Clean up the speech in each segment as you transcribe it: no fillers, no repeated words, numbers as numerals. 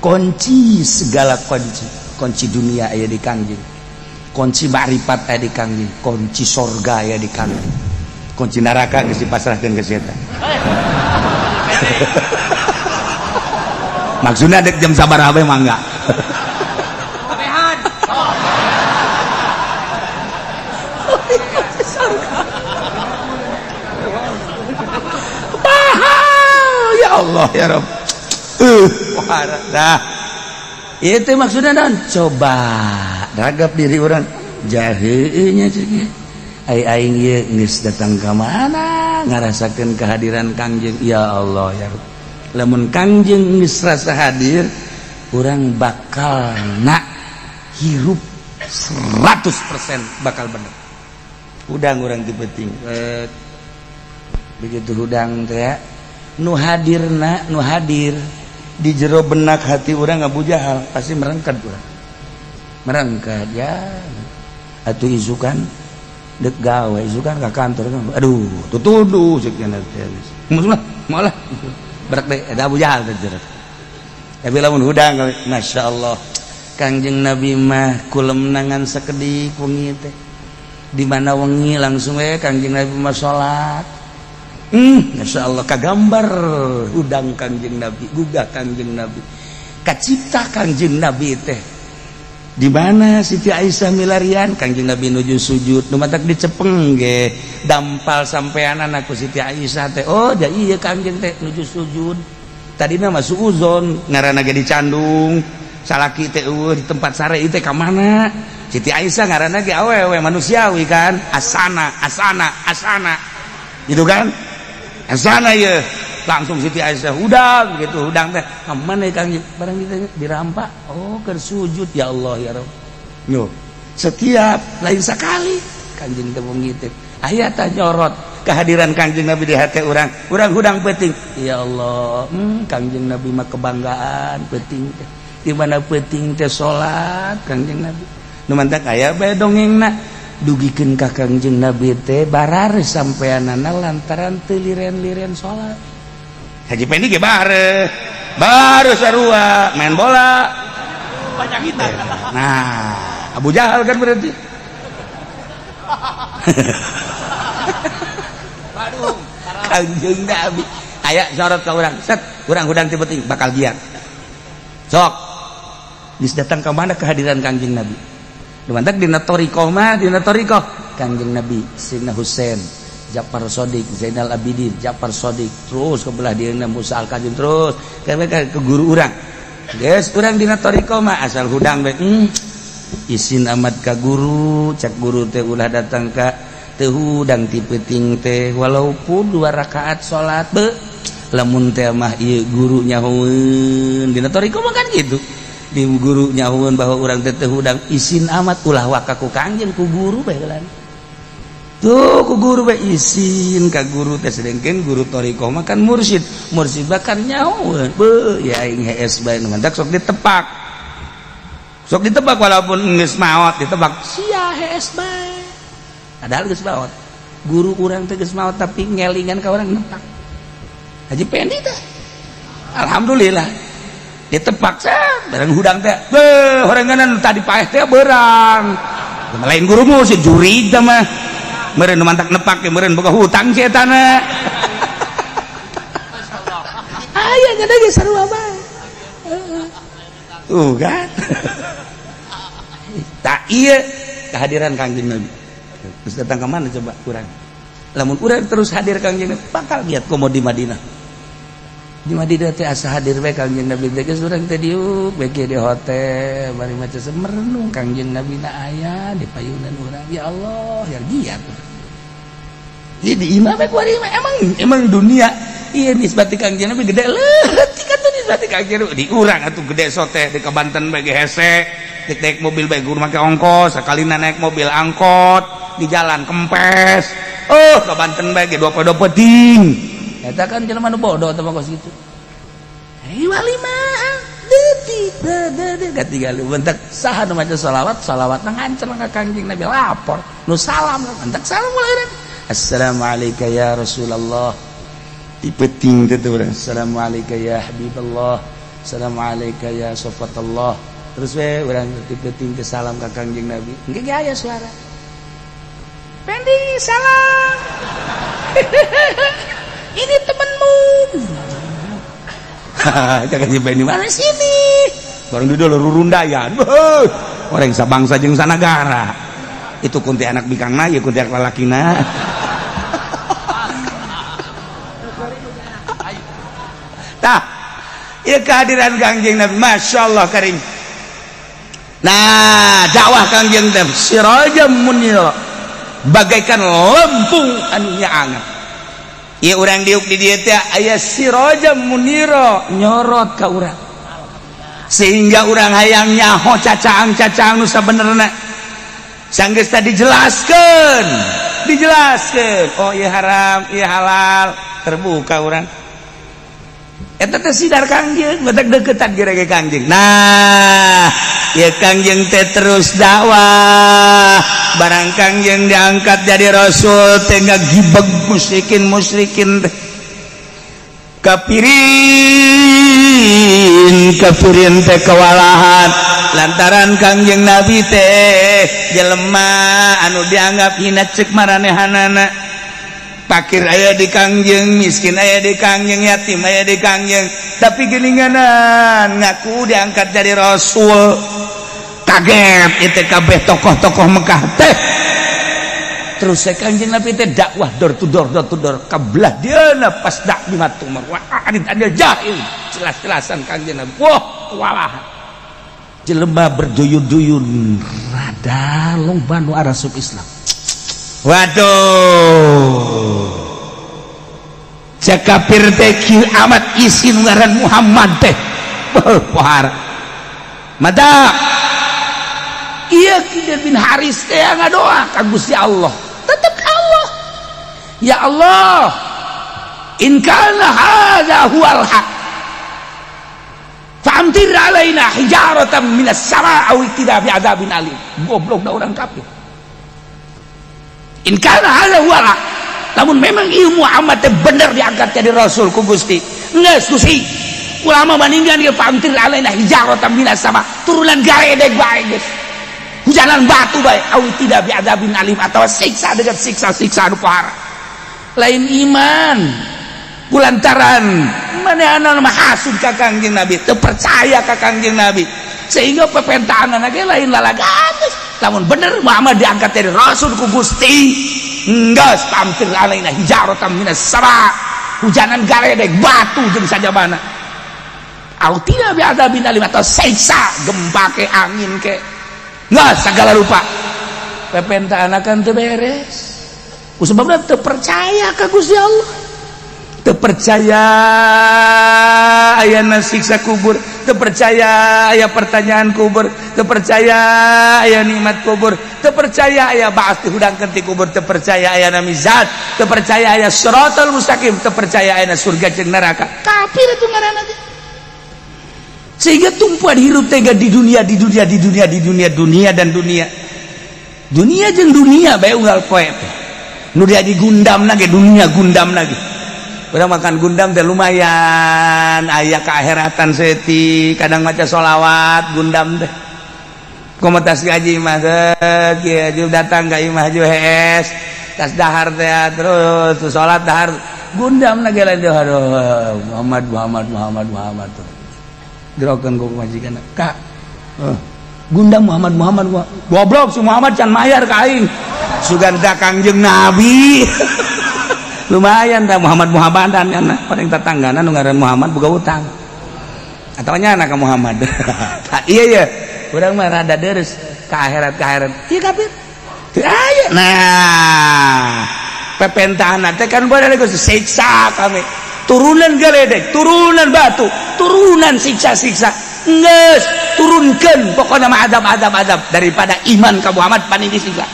Kunci segala kunci, kunci dunia aya di Kangjeng, kunci makrifat aya di Kangjeng, kunci sorga aya di Kangjeng, kunci neraka geus dipasrahkeun ka si eta. Maksudnya dek jam sabaraha bae mangga. Kabehan. Mahal ya Allah ya Rabb. Nah, itu maksudnya dan coba ragap diri orang jahenya aing ieu geus datang ka mana ngarasakeun kehadiran Kangjeng. Ya Allah ya Rabb, lamun Kangjeng geus rasa hadir, urang bakal nak hirup 100% bakal bener. Hudang urang ti peuting, begitu hudang teh nu hadirna, nu hadir di jero benak hati orang Abu Jahal pasti merengkat, urang merengkat ya atuh. Isukan dek gawe, isukan ka kantor, aduh, tutuduh cek cenah teh, malah malah berak deh ada Abu Jahal teh jero. Tapi lamun hudang, Masya Allah, Kangjeng Nabi mah kulem nangan sakedik wengi teh, di mana wengi langsung we Kangjeng Nabi mah salat. Masya Allah, kagambar hudang Kangjeng Nabi, gugah Kangjeng Nabi, kacipta Kangjeng Nabi teh di mana Siti Aisyah milarian Kangjeng Nabi nuju sujud, nu matak dicepeng ge dampal sampeanan aku Siti Aisyah teh. Oh ja iya, Kangjeng teh nuju sujud. Tadina mah suuzon, ngaranna ge dicandung salaki teh eueuh di tempat sare ieu teh ka mana. Siti Aisyah ngaranna ge awewe manusiawi kan, asana asana asana gitu kan, asana ya langsung Siti Aisyah hudang gitu. Hudang teh mana Kang, barang ditanya dirampak, oh keur sujud. Ya Allah ya Rabb. Yo, setiap lain sekali Kanjeng teh wengi teh aya tah nyorot kehadiran Kangjeng Nabi di hati urang. Urang hudang peuting, ya Allah, Kangjeng Nabi mah kebanggaan. Peuting teh di mana peuting teh salat Kangjeng Nabi, nu mantak aya bae dongengna dugikeun ka Kangjeng Nabi teh barare sampeanana lantaran teu liren-liren salat. Haji Pendi ge bare baru sarua main bola. Banyak kita. Nah, Abu Jahal kan berarti. Badung. Kangjeng Nabi aya sorot ka urang, set urang hudang ti penting bakal giat sok geus datang ka mana kehadiran Kangjeng Nabi. Dumantak dina thoriqoh mah, dina thoriqoh Kangjeng Nabi, Sayyidina Husain, Ja'far Shodiq, Zainal Abidin, Ja'far Shodiq, terus ke belah dieuna Musa Al-Kazim, terus ke guru urang. Geus urang dina thoriqoh mah asal hudang bae, isin amat ka guru, cak guru teh ulah datang ka teu hudang ti peuting teh walaupun dua rakaat salat be lamun teh mah ieu guru nyahoeun. Dina thoriqoh mah kan gitu, di guru nyahoeun bahwa urang teh teu hudang, isin amat, ulah waka ku Kangjeng, ku guru bae heula tuh, ku guru bae isin ka guru teh. Sedengkeun guru thoriqoh mah kan mursyid, mursyid bahkan nyahoeun be ya aing hees bae, nu mantak sok ditepak, sok ditebak walaupun geus maot, ditebak sia hees bae, padahal geus maot. Guru urang teh geus maot tapi ngelingan ka urang, nepak. Haji Pendi teh alhamdulillah ditepak set bareng hudang teh beuh horenganan tadi paeh teh berang lain gurumu si jurig teh mah meureun, nu mantak nepak ge meureun boga hutang si eta na. Aya nya ge sarua bae tuh kan. Tak iya kehadiran Kangjeng Nabi terus datang ke mana coba kurang. Lamun urang terus hadir Kangjeng Nabi bakal giat komo di Madinah. Di Madinah teh asa hadir bae Kangjeng Nabi teh. Geus urang teh diuk bae di hotel bari maca merenung, Kangjeng Nabi na aya di payunan urang. Ya Allah ya, giat di imah bae kuari mah. Emang emang dunia iya nisbati Kangjeng Nabi gede leutik atuh, nisbati Kangjeng Nabi di urang atuh gede sote. Di ka Banten bae ge hese, dek naik mobil bae kudu make ongkos, sakalina naik mobil angkot di jalan kempes. Oh, ke Banten bae ge dua poe penting eta kan jelema nu bodoh teh mah kos kitu. Hei wali mah detik detik katinggal bentak saha nu maca selawat, salawat ngancer ka Kangjeng Nabi, lapor nu salam bentak salam mulai, assalamualaikum ya Rasulullah, di peuting teh urang, assalamualaikum ya Habiballah. Assalamualaikum ya sofatullah. Terus we urang penting ke salam ka Kangjeng Nabi. Engke ge aya suara. Pendi salam. Ini temenmu. Jangan Pendi mana sini. Barang di rurundayan. Orang sabangsa jeung sanagara. Itu kunti anak bikangna, ya kunti anak lalakina. Tah, ieu kehadiran Kangjeng Nabi, Masya Allah karim. Nah, dakwah Kangjeng Nabi sirajam munira, bagaikan lempung anu nyaangan. Ieu urang diuk di dieu teh aya sirajam munira nyorot ka urang. Sehingga urang hayang nyaho cacaang-cacaang nu sabenerna. Sanggeus tadi dijelaskeun, dijelaskeun. Oh ieu haram, ieu halal, terbuka urang. Eta teh sidar Kangjeng, batak deketan kira-kira Kangjeng. Nah, ya Kangjeng teh terus dakwah. Barang Kangjeng diangkat jadi rasul teh ngagibeg musyrikin-musyrikin teh. Kafirin, kafirin teh kewalahan lantaran Kangjeng Nabi teh jelema anu dianggap hina cek maranehanana. Pakir aya di Kangjeng, miskin aya di Kangjeng, yatim aya di Kangjeng, tapi geninganan ngaku diangkat jadi rasul. Kaget itu kabeh tokoh-tokoh Mekah teh. Terus saya Kangjeng Nabi teh dakwah door to door, door to door, kabelah dieuna pas dak bima tumar wa a'rid anil jahil. Jelas-jelasan Kangjeng Nabi. Wah, kewalahan. Jelema berduyun-duyun rada loba nu arasup Islam. Waduh, cek kafir teh kieu amat isin ngaran Muhammad teh. Pohara mada iya Kidir bin Haris teh ngadoa ka Gusti Allah, tetep Allah, ya Allah, in kana hadza huwal haq fa'amtir alaina hijaratan minas sama aw itina bi'adzabin alim. Goblok da orang kafir. In kana hadza huwal haq, namun memang ieu Muhammad teh bener diangkat jadi rasul ku Gusti. Geus Gusti, ulama bandingkan dia fa'amtir alaina hijaratan minas sama, turunan garedeg bae geus. Hujanan batu bae, aw itina bi'adzabin alim, atau siksa dengan siksa-siksa anu pohara. Lain iman kulantaran manehna mah hasud ka Kangjeng Nabi, teu percaya ka Kangjeng Nabi, sehingga pepentaanna ge lain lalagan. Lamun bener Muhammad diangkat jadi rasul ku Gusti, geus pamtir alaina hijaratan minas sama, hujanan garedeg batu jeung sajabana, aw tidak bi'adzabin alim, atau siksa gempa ke angin ke, geus segala rupa pepentaanna kan teu beres. Ku sebabna teu percaya ka Gusti Allah, teu percaya ayana siksa kubur, teu percaya aya pertanyaan kubur, teu percaya aya nikmat kubur, teu percaya aya ba'ats dihudangkeun ti kubur, teu percaya ayana mizan, teu percaya aya siratal mustaqim, teu percaya ayana surga jeung neraka. Kafir itu ngaranna teh. Sehingga tumpuan hirup teh di dunia, di dunia, di dunia, di dunia, dunia dan dunia. Dunia jeung dunia bae unggal poe teh. Nu jadi gundam lagi dunia, gundam lagi. Urang makan gundam teh lumayan aya keakhiratan seti, kadang maca sholawat gundam teh. Komunitas gaji mah kieu datang ka imah ju hees tas dahar teh terus salat dahar gundam lagi lain teh, aduh Muhammad Muhammad Muhammad Muhammad tuh. Gerokeun ku majikan, Kak. Gundam Muhammad Muhammad goblok si Muhammad can mayar ka aing. Sugan teh Kangjeng Nabi. Lumayan dah Muhammad Muhammadan kan paling tetanggana nu ngaran Muhammad boga utang. Atau nya anak Muhammad. Tah iya ya. Urang mah rada deres ka akhirat, ka akhirat. Ieu kafir. Teu aya. Nah, pepentahan teh kan boleh geus siksa kami. Turunan geledek, turunan batu, turunan siksa-siksa. Geus turunkeun pokoknya mah azab-azab azab daripada iman ka Muhammad paning disiksa.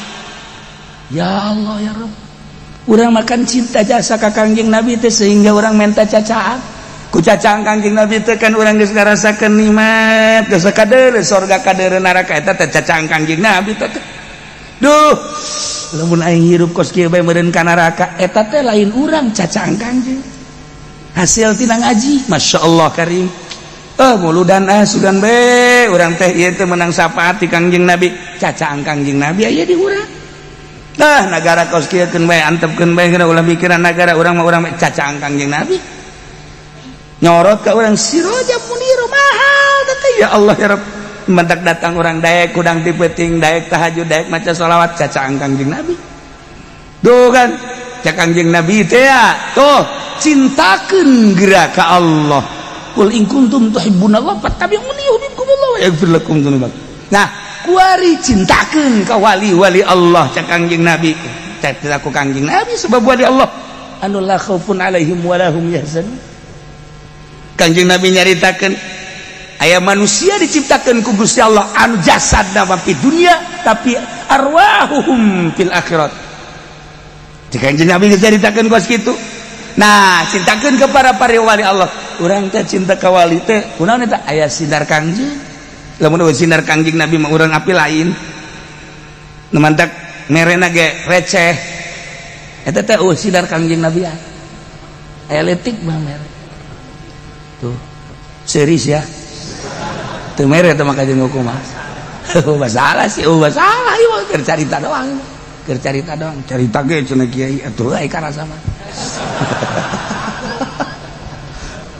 Ya Allah ya Rabb. Urang makan cinta jasa ka Kangjeng Nabi teh sehingga urang minta cacaan. Ku cacaan Kangjeng Nabi teh kan urang geus ngarasakeun nikmat, geus kadeure sorga kadeure neraka eta teh cacaan Kangjeng Nabi teh. Duh, lamun aing hirup kos kieu bae meureun ka neraka, eta teh lain urang cacaan Kangjeng. Hasil tina ngaji, Masya Allah karim. Muludan ah, sugan be urang teh ieu teh menang syafaat ti Kangjeng Nabi, cacaan Kangjeng Nabi aya di urang. Tah, nagara kos kieu keun bae, antepkeun bae, geura ulah mikiran nagara, urang mah urang cacaan Kangjeng Nabi. Nyorot ka urang siroja muniro mahal teh, ya Allah ya Rabb. Mentak datang urang daek kudang ti peuting, daek tahajud, daek maca sholawat, cacaan Kangjeng Nabi. Tuh kan, cak Kangjeng Nabi teh ya, tuh cintakeun geura ka Allah. Qul in kuntum tuhibbunallah fattabi'uni yuhibbukumullah wa yaghfir lakum dzunubakum. Nah, kuari cintakeun ka wali-wali Allah, cak Kangjeng Nabi. Cak ku Kangjeng Nabi sebab wali Allah anu la khaufun alaihim wa lahum yahzanun. Kangjeng Nabi nyaritakeun aya manusia diciptakan ku Gusti Allah anu jasad nama di dunia tapi arwahuhum fil akhirat. Jika Kangjeng Nabi nyaritakeun kos kitu. Nah, cintakeun ke para para wali Allah. Urang teh cinta ka wali teh kunaon eta aya sinar Kangjeng. Lamun eueuh sinar Kangjeng Nabi mah urang api lain. Nu mantak merena ge receh. Eta teh eueuh sinar Kangjeng Nabi. Aya leutik mah mere. Tuh. Serius ya. Teu mere teh mah kajeun kumaha. Masalah sih, oh masalah ieu mah keur carita doang. Keur carita doang. Carita ge cenah kiai atuh ai karasa mah.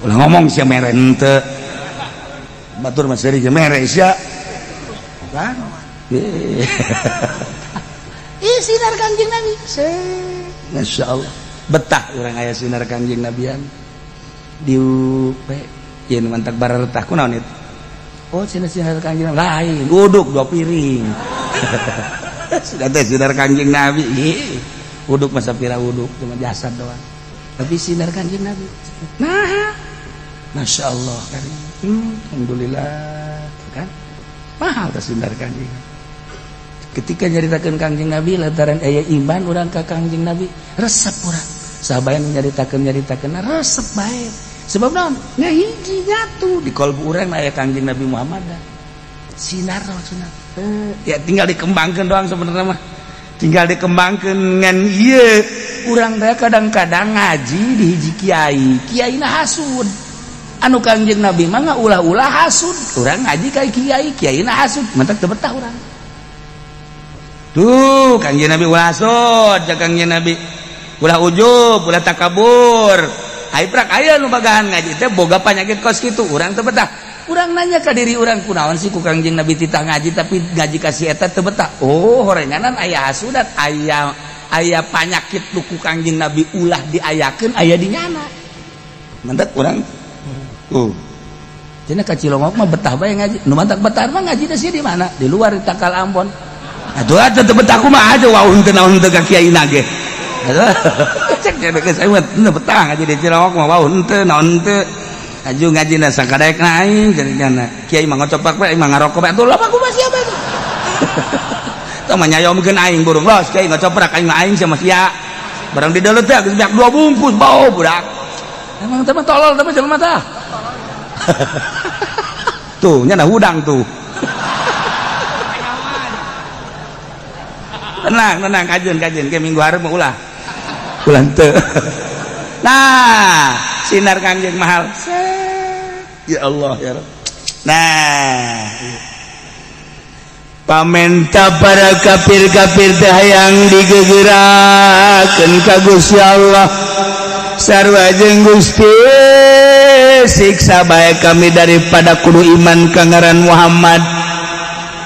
Ulah ngomong sia mere henteu. Batur mah seuri ge mere sia. Kan? Ih, sinar Kangjeng Nabi. Masya Allah. Betah urang aya sinar Kangjeng Nabian. Diup we. Ieu nu mantak bareretah kunaon itu? Oh, sinar sinar Kangjeng Nabi. Lain, uduk dua piring. Sudah teh sinar Kangjeng Nabi. Ih, uduk masa pira uduk cuma jasad doang. Tapi sinar Kangjeng Nabi. Nah, Masya Allah kan. Alhamdulillah kan. Mahal teh sinar Kangjeng. Ketika nyaritakeun Kangjeng Nabi lantaran aya iman urang ka Kangjeng Nabi, resep urang. Sahabat nyaritakeun nyaritakeun resep bae. Sebab naon? Ngahiji nyatu di kolbu urang aya Kangjeng Nabi Muhammad. Sinar sinar. Ya tinggal dikembangkan doang sebenarnya mah. Tinggal dikembangkan ngan ieu urang teh kadang-kadang ngaji di hiji kiai, kiaina hasud. Anu Kangjeng Nabi mah ulah-ulah hasud. Urang ngaji ka kiai, kiaina hasud, mantak teu betah urang. Tuh, Kangjeng Nabi ulah hasud, cak Kangjeng Nabi. Ulah ujub, ulah takabur. Ai prak aya nu bagahan ngaji teh boga panyakit kos kitu, urang teu betah. Urang nanya ka diri urang, kunaon sih ku Kangjeng Nabi titah ngaji tapi ngaji ka si eta teu betah. Oh, horenganan aya hasudat, aya aya panyakit nu ku Kangjeng Nabi ulah diayakeun aya di nyana. Mantak urang tuh. Cenah ka Cilongok mah betah bae ngaji. Nu mantak betah mah ngaji teh di mana? Di luar di Tangkal Ambon. Atuh atuh teu betah kumaha aja wau henteu naon teu ka kiai ge. Cek geus aing mah teu betah ngaji di Cilongok mah wau henteu naon henteu. Aju ngaji na sakadaek na aing jadi kiai mah ngocopak bae, aing mah ngarokok bae, atuh loba kumaha sia bae. Tah mah nyayomkeun aing burung los kiai ngocoprak aing mah aing sama sia. Barang di dalam teh geus beak dua bungkus bau budak. Emang teh mah tolol teh mah jelema tah. Tuh nya hudang tuh. Tenang, tenang, kajeun kajeun ke minggu hareup mah ulah. Ulah henteu. Nah, sinar Kangjeng mahal. Ya Allah ya Rabb. Nah, pamenta para kafir-kafir teh hayang digegerakeun ka Gusti Allah. Sarua jeung Gusti siksa bae kami daripada kudu iman ka ngaran Muhammad.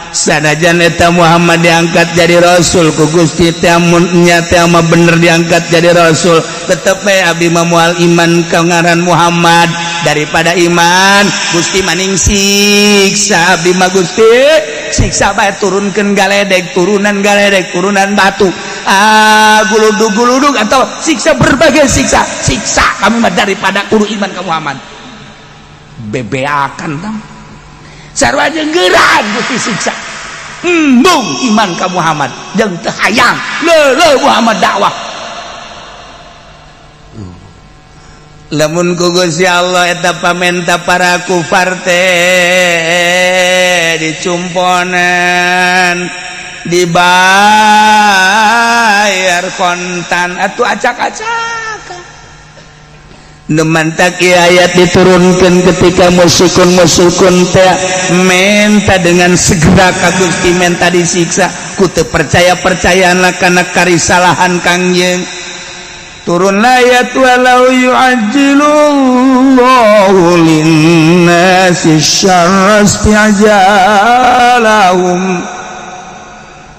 Sanajan eta Muhammad diangkat jadi rasul ku Gusti teh, mun nya teh mah bener diangkat jadi rasul, tetep bae abdi mah moal iman ka ngaran Muhammad. Daripada iman Gusti maning siksa abdi mah, Gusti siksa bae, turunkeun galedek, turunan galedek, turunan batu, ah guludug guludug atau siksa berbagai siksa, siksa kami mah daripada kudu iman ka Muhammad. Bebeakan tah sarua jeung geuraan Gusti siksa, embung iman ka Muhammad jeung teu hayang leuleuh Muhammad dakwah. Lamun ku Gusti Allah eta pamenta para kufar teh dicumponan, dibayar kontan atuh acak-acakan. Nu mantak ayat diturunkan ketika musyrikun musyrikun teh menta dengan segera ka Gusti, menta disiksa ku teu percaya percayaan karena karisalahan Kangjeng. Turunlah ayat walau yu'ajjilullahu linnasi syarra isti'jalahum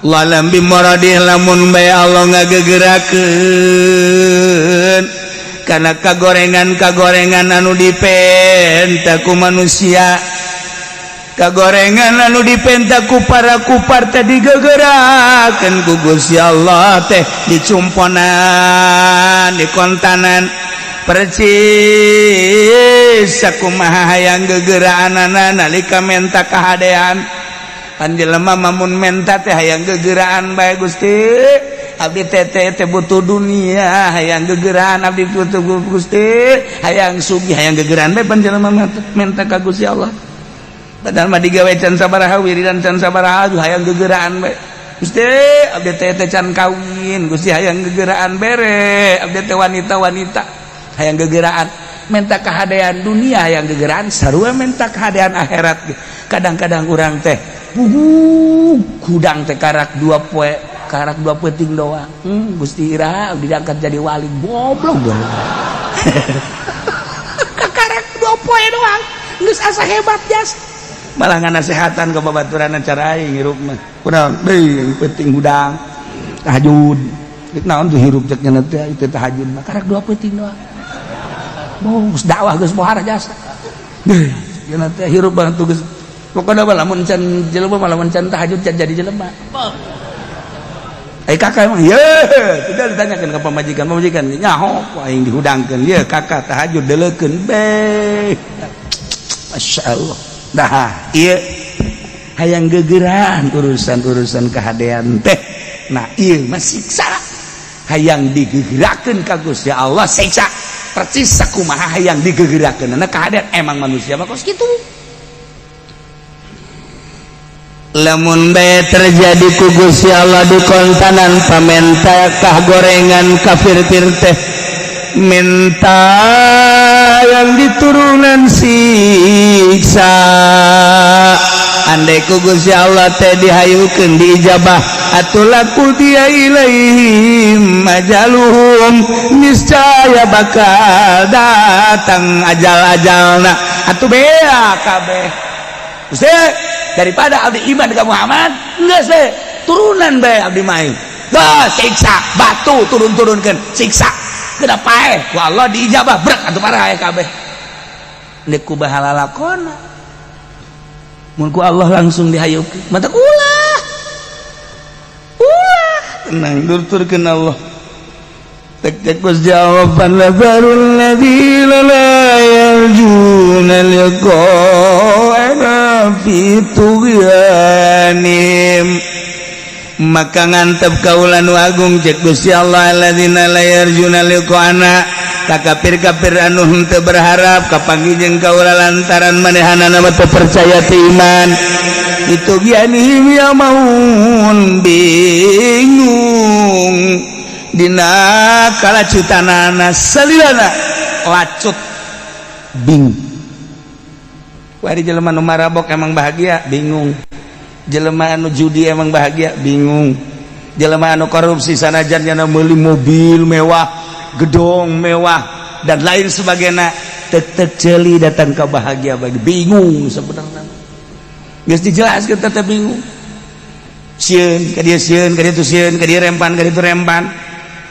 lalam bimaradih, lamun bae Allah ngagegerakeun karena kagorengan-kagorengan anu dipenta ku manusia, kagorengan anu dipenta ku para kufar teh digegerakeun ku Gusti Allah teh, dicumponan, dikontanan percis sakumaha hayang gegeraanana nalika menta kahadean. Pan jelema mamun menta teh hayang gegeraan bae. Gusti, abdi teh teh butuh dunia, hayang gegeraan abdi butuh. Gusti, hayang sugih, hayang gegeraan bae. Pan jelema menta ka Gusti Allah, padahal mah digawe can sabaraha, wiridan can sabaraha, hayang gegeraan bae. Gusti, abdi teh teh can kawin, Gusti, hayang gegeraan bere abdi teh wanita-wanita, hayang gegeraan. Menta kahadean dunia hayang gegeraan, sarua menta kahadean akhirat. Kadang-kadang urang teh puguh hudang teh karak 2 poe, karak 2 peuting doang. Gusti, ira diangkat jadi wali. Goblok banget, karak 2 poe doang geus asa hebat jas, malah nganasehatan ke babaturan cara aing hirup mah kunaon deui, penting hudang tahajud. Rek naon tuh hirup, cek nya teh itu tahajud mah karak 2 peuting doang. Bos dakwah geus pohara jasa deui nya teh hirup banget tuh geus. Pokoknya mah lamun can jelema mah, lamun can tahajud can jadi jelema. Eh, kakak emang ye tidak ditanyakan ke pamajikan, pamajikan nyaho ku aing dihudangkeun ye kakak tahajud deleukeun be. Masya Allah dah, ieu hayang gegeraan urusan-urusan kehadean teh. Nah, ieu mah siksa, hayang digegerakeun ka Gusti Allah siksa percis sakumaha hayang digegerakeun. Nah, kehadean emang manusia mah kos kitu. Lamun bae terjadi ku Gusti Allah dikontanan pamenta kah gorengan kafir teh minta yang diturunan siksa, andai ku Gusti Allah teh dihayukeun, diijabah atuh laqudiya ilaihim ajaluhum, niscaya bakal datang ajal-ajalna atuh bea kabeh. Gusti, daripada abdi iman ke Muhammad geus we turunan bae abdi mah. Geus siksa batu turun-turunkeun siksa geuna paeh ku Allah diijabah brek atuh parah kabeh. Deuk ku bahala lakona mun ku Allah langsung dihayukeun mata ulah ulah tenang durturkeun Allah. Tek tek Gusti jawaban lazarul ladzina la yarjuna liqa'ana fi tughyanihim, maka ngantep kaula nu agung cek Gusti Allah, alladzina la yarjuna liqa'ana ka kafir-kafir anu henteu berharap kapanggih jeung kaula lantaran manehanana mah teu percaya teu iman. Itu gianihim ya maun bingung dina kalacutanana salilana lacut bingung. Wari jelema nu marabok emang bahagia? Bingung. Jelema anu judi emang bahagia? Bingung. Jelema anu korupsi sanajan nyana meuli mobil mewah, gedong mewah, dan lain sebagainya, tetep jeli datang ke bahagia bagi bingung. Sebenarnya geus dijelaskeun tetep bingung. Sieun ka dia, sieun ka ditu, sieun ka dia, rempan ka ditu rempan.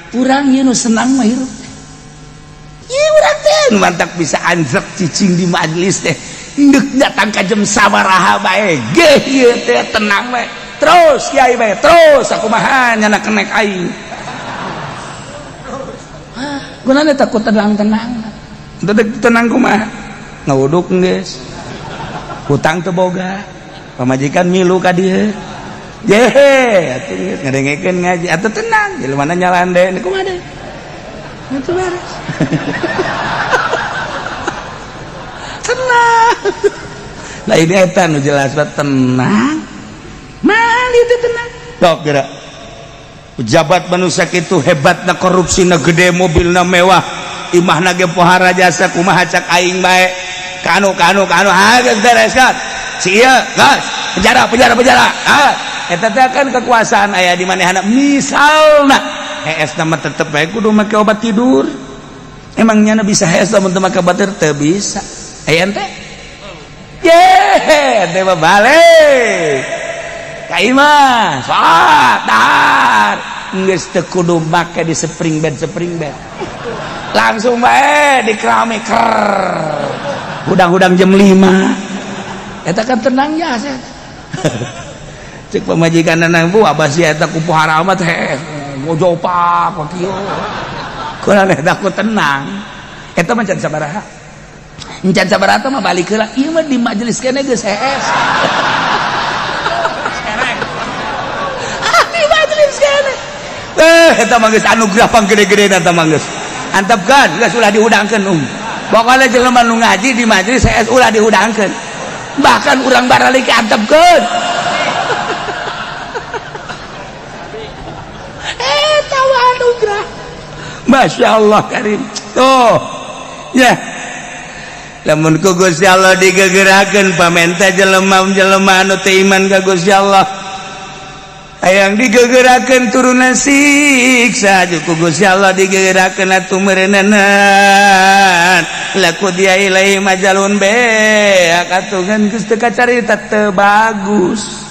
Urang ieu nu senang mah hirup teh ieu, urang teh nu mantak bisa anjrek cicing di majelis teh, ndek datang ka jam sabaraha bae geh ieu teh tenang bae terus, kiai bae terus sakumaha nyana kenek aing. Gunanya takut tenang-tenang. Tenang kumaha, ngawuduk geus, hutang teu boga, pamajikan milu ka dieu jehe atuh geus ngadengekeun ngaji atuh tenang, jelema nyalande kumaha deui atuh beres tenang. Lain eta nu jelas tenang mah itu tenang dok geura. Pejabat manusia itu hebatna, korupsi na gede, mobilna mewah, Imahna ge pohara jasa, kumaha cak aing bae. Kanu kanu kanu, ha, geus beres kan. Si ieu geus penjara, penjara, penjara. Ah, eta teh kan kekuasaan aya di manehna. Misalna hees mah tetep bae kudu make obat tidur. Emang nyana bisa hees lamun teu make obat tidur? Teu bisa. Aya ente? Ye, ente mah balik ka imah, salat, dahar. Geus teu kudu make di spring bed, spring bed. Langsung bae di keramik ker. Hudang-hudang jam 5. Eta kan tenang ya saya. Cek pamajikan nang bu abah sia eta ku pohara amat heh. Ngojopak kieu. Kurang eta ku tenang. Eta mah can sabaraha. Encan sabaraha mah balik heula. Ieu mah di majelis keneh geus hees. Di majelis keneh. Eh, eta mah geus anugerah panggede-gede eta mah geus. Antepkeun, geus ulah dihudangkeun um. Pokoknya jelema nu ngaji di majelis hees ulah dihudangkeun. Bahkan urang baralik antepkeun. Eta anugerah. Masya Allah karim. Tuh. Ya. Lamun ku Gusti Allah digegerakeun pamenta jelema-jelema anu teu iman ka Gusti Allah. Hayang digegerakeun turunan siksa ku Gusti Allah digegerakeun atuh meureuneunan. Laku dia ilaihi majalun beak atuh ngan geus teu kacarita teu bagus.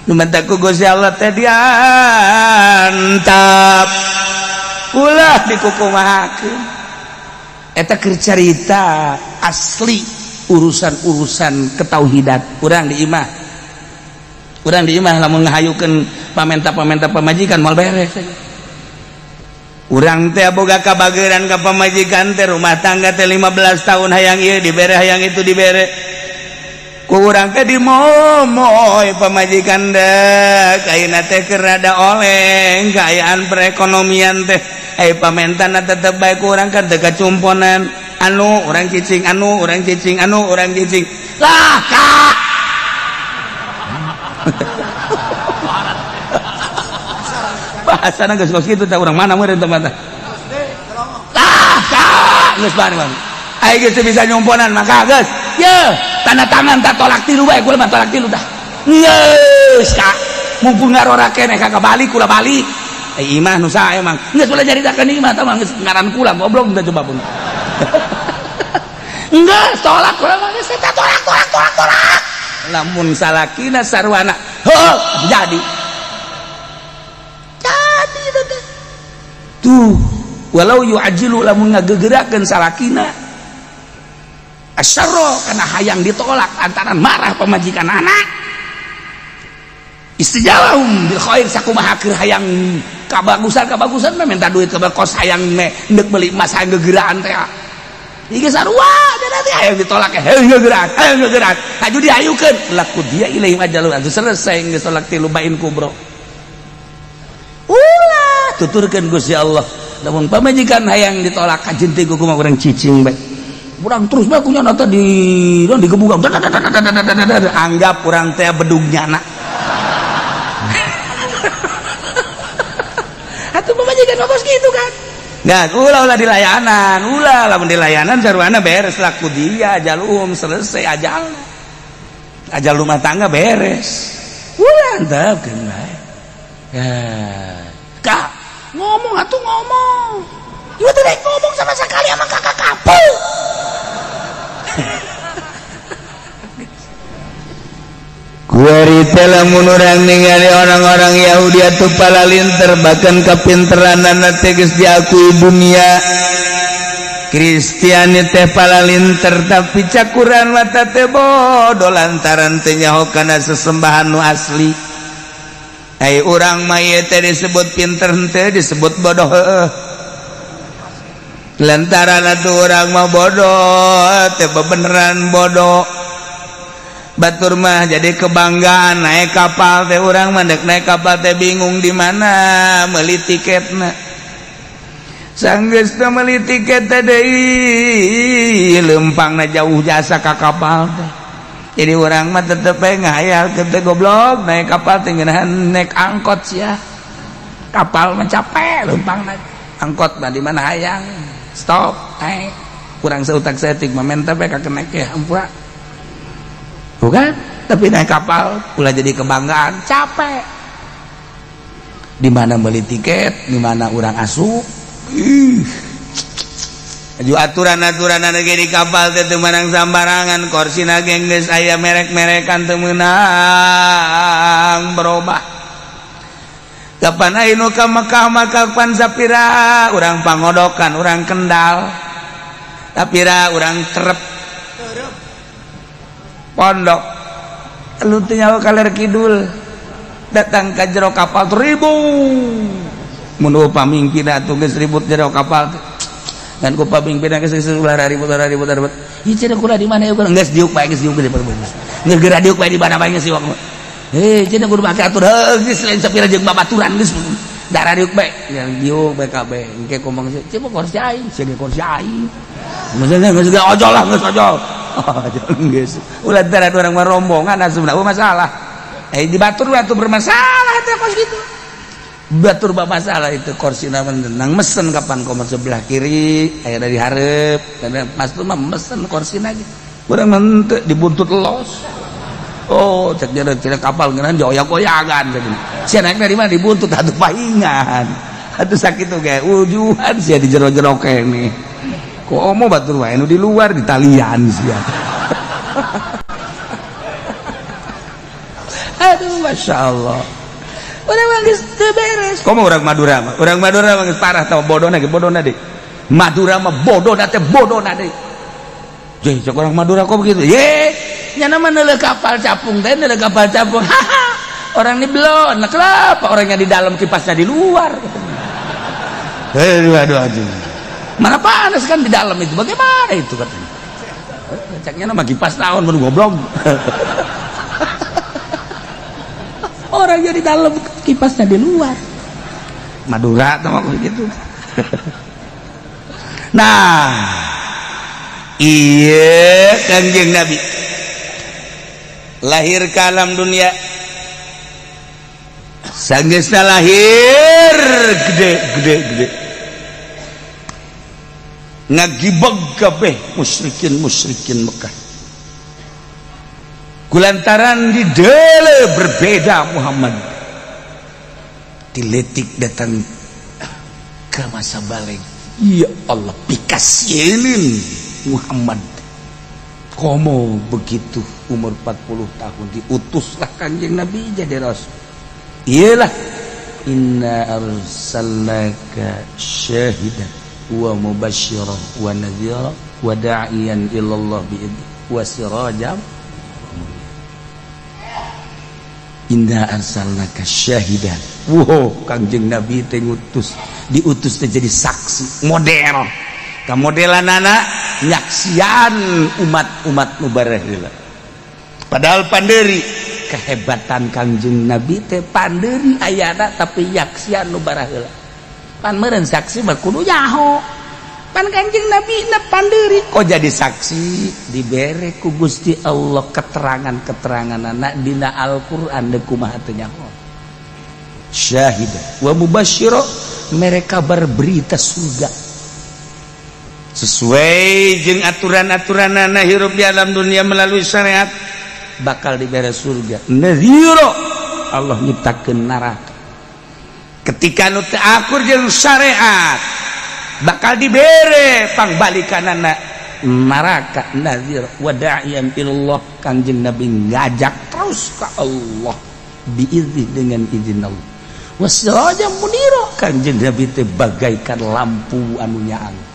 Nu menta ku Gusti Allah teh diantap. Ulah dikukumahakeun. Eta keur carita asli urusan-urusan ketauhidan urang di imah. Urang di imah lamun ngahayukeun pamenta-pamenta pamajikan moal beres. Urang teh boga kabageran ka pamajikan teh rumah tangga teh 15 tahun hayang ieu dibere hayang itu dibere. Ku urang teh dimomoy pamajikan dek ayeuna teh keur rada oleng kaayaan perekonomian teh. Ai pamentana tetep bae ku urang kan teu kacumponan. Anu urang cicing, anu urang cicing, anu urang cicing. Lah kak. Bahasana geus kos kitu teh urang mana meureun teh mah. Lah kak geus bari mah. Ai geus teu bisa nyumponan maka geus. Ye, tanda tangan tak tolak tilu bae kula mah tolak tilu dah. Geus kak. Mumpung ngarora keneh ka balik kula balik. Eh imah nu saha emang. Geus ulah nyaritakeun imah tah mah geus ngaran kula goblok teh coba pun. Enggak, tolak kula mah geus tolak tolak tolak tolak. Lamun salakina sarwana heuh jadi. Jadi teh. Tuh, walau yu'ajilu lamun ngagegerakeun salakina asyarra kana hayang ditolak antara marah pamajikan anak. Istijalahum bil khair sakumaha keur hayang kabagusan-kabagusan mah minta duit ke kos hayang me ndek meuli emas hayang gegeraan teh. Ieu sarua teh hayang ditolak heuh gegeraan, hayang gegeraan. Haju diayukeun laku dia ilaihim ajalun atuh selesai geus tolak tilu bain kubro. Ulah tuturkeun Gusti Allah. Lamun pamajikan hayang ditolak kajeun teh kumaha urang cicing bae. Urang terus bae kunya nata di digebukan. Anggap urang teh bedug nyana. Atuh pamajikan kos gitu kan. Nggak, ulah ulah dilayanan, ulah lamun dilayanan sarwana beres laku dia ajalum selesai ajal. Ajal rumah tangga beres. Ulah antepkeun bae. Ya. Kak, ngomong atuh ngomong. Ieu teh ngomong sama sekali sama kakak kapul. Kuari teh lamun urang ningali orang-orang Yahudi atuh palalinter bahkan kapinteranana teh geus diakui dunia. Kristiani teh palalinter tapi cakuran mata teh bodoh lantaran teh nyaho kana sesembahan nu asli. Ai urang mah ieu teh disebut pinter henteu disebut bodoh heueuh. Lantaran atuh urang mah bodoh teh bebeneran bodoh. Batur mah jadi kebanggaan naik kapal teh urang mah dek naik kapal teh bingung di mana meuli tiketna. Sanggeus teh meuli tiket teh deui leumpangna jauh jasa ka kapal teh. Jadi urang mah tetep bae ngahayal teh goblok naik kapal teh ngeunahan naik angkot sia. Kapal mah capek leumpangna. Angkot mah di mana hayang. Stop. Naik. Kurang seutak setik mah menta bae ka kenek ya ampura. Bukan? Tapi naik kapal ulah jadi kebanggaan, capek. Di mana beli tiket, di mana urang asup. Ih. Aju aturan-aturan anu di kapal teh teu meunang sambarangan, korsina ge geus aya merek-merekan teu meunang berubah. Kapan aya nu ka Mekah maka pan sapira urang pangodokan, urang Kendal. Sapira urang Terep. Pondok. Lu teu nyaho kaler kidul. Datang ka jero kapal ribut. Mun pamingpin atuh geus ribut jero kapal teh. Dan ku pamimpin geus ulah ribut ribut ribut. Ieu cenah kula di mana ya geus diuk bae geus diuk geus geus geura diuk bae di mana bae geus siwak. Hei cenah kudu make atur heuh geus lain sapira jeung babaturan geus darah diuk bae. Yang diuk bae kabeh engke ngomong cenah kursi aing cenah kursi aing. Geus geus ojol lah geus ojol. Ojol geus. Ulah darah urang mah rombongan asupna masalah. Eh di batur atuh bermasalah teh kos kitu. Batur masalah itu kursi nang mesen kapan komor sebelah kiri aya dari hareup mas tuh mah mesen kursi lagi urang mah dibuntut los. Oh cek dia cek kapal ngeunaan joyak-goyakan cek sia naik dari mana dibuntut atuh paingan atuh sakitu ge ujuhan sia di jero-jero kene komo batur wae nu di luar di talian sia. Aduh Masya Allah. Urang mah geus teu beres. Komo urang Madura mah. Urang Madura mah geus parah tau bodona ge bodona deui. Madura mah bodona teh bodona deui. Jeung cek urang Madura kok begitu? Ye, nyana mah neuleuh kapal capung teh neuleuh kapal capung. Haha. Orang ini belum. Nah, kenapa orangnya di dalam kipasnya di luar? Aduh aduh aduh. Mana panas kan di dalam itu. Bagaimana itu katanya? Ceknya nama kipas naon mun goblok. Orangnya di dalam kipasnya di luar. Madura sama gitu. Nah, iya Kanjeng Nabi lahir ke alam dunia. Sanggeusna lahir gede gede gede. Ngagibeg kabeh musyrikin-musyrikin Mekah. Kulantaran di dele berbeda Muhammad diletik datang ke masa balik. Ya Allah pikasieun Muhammad komo begitu umur 40 tahun diutuslah Kanjeng Nabi jadi rasul. Iyalah inna arsalnaka syahidan wa mubasysyiran wa nadhira wa da'iyan ilallah bi'idni wa sirajan. Inna arsalnaka syahidan. Wow, Kangjeng Nabi teh ngutus, diutus teh jadi saksi model. Kamodelanana nyaksian umat-umat nu bareheula. Padahal panderi kehebatan Kangjeng Nabi teh panderi ayana tapi nyaksian nu bareheula. Pan meureun saksi mah kudu nyaho. Pan Kangjeng Nabi na panderi kok jadi saksi dibere ku Gusti Allah keterangan-keterangan anak dina Al-Qur'an deuk kumaha teu nyaho. Syahida wa mubasysyira, mereka berberita surga sesuai jeung aturan-aturan anak hirup di alam dunia melalui syariat bakal dibere surga. Nadhira, Allah nyiptakeun neraka ketika nu teu akur jeung syariat bakal dibere pangbalikanana neraka. Nazir wa da'iyan ilallah, Kangjeng Nabi ngajak terus ke Allah biizni, dengan izin Allah. Wasiraja munira, Kangjeng Nabi teh bagaikan lampu anu nyaang.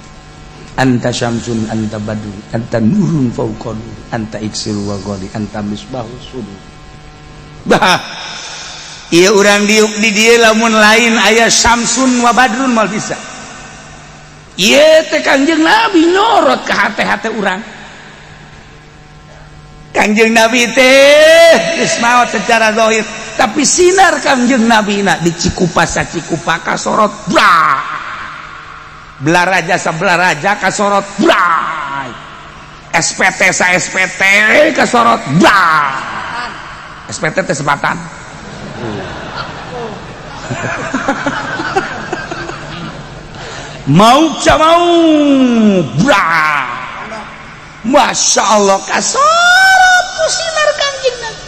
Anta syamsun anta badrun anta nurun fauqa nur anta iksir wa ghali anta misbahus sudur. Bah ieu urang diuk di dieu lamun lain aya syamsun wa badrun mal bisa. Ieu teh Kangjeng Nabi nyorot ke hate-hate urang. Kangjeng Nabi teh geus maot secara zahir, tapi sinar Kangjeng Nabi na di Cikupa sacikupa kasorot bra. Belaraja sabelaraja kasorot bra. SPT sa SPT kasorot bra. SPT teh sepatan. Mau mau bra. Masya Allah kasorot ku sinar Kangjeng Nabi.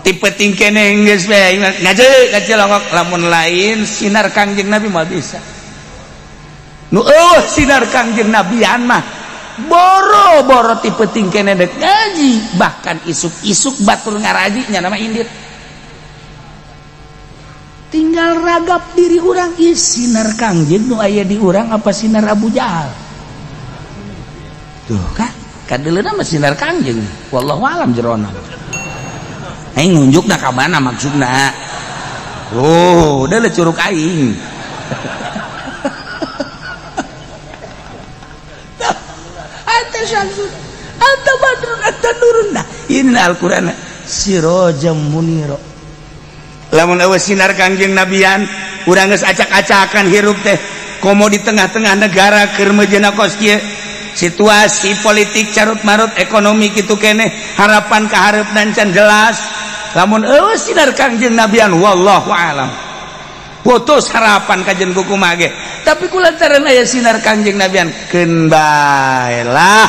Tipe tingkene geus we ngaji ngaji longok lamun lain sinar Kangjeng Nabi mah bisa. Nu eueuh sinar Kangjeng Nabian mah boro-boro tipe tingkene dek ngaji, bahkan isuk-isuk batur ngaraji nya nama indit. Tinggal ragap diri urang, ih sinar Kangjeng nu aya di urang apa sinar Abu Jahal? Tuh kan, kadeuleuna mah sinar Kangjeng. Wallahu alam jerona. Aing nunjukna ka mana maksudna? Oh, udah le curug aing. Anta syamsun, anta badrun, anta nurun. Nah, ini Al-Qur'an sirajam munira. Lamun eueuh sinar Kangjeng Nabian, urang geus acak-acakan hirup teh. Komo di tengah-tengah negara keur meujeuhna kos kieu. Situasi politik carut marut, ekonomi kitu keneh, harapan kaharepna can jelas. Lamun eueuh sinar Kangjeng Nabian wallahu alam. Putus harapan kajen kumaha ge. Tapi kulantaran aya sinar Kangjeng Nabian keun bae lah.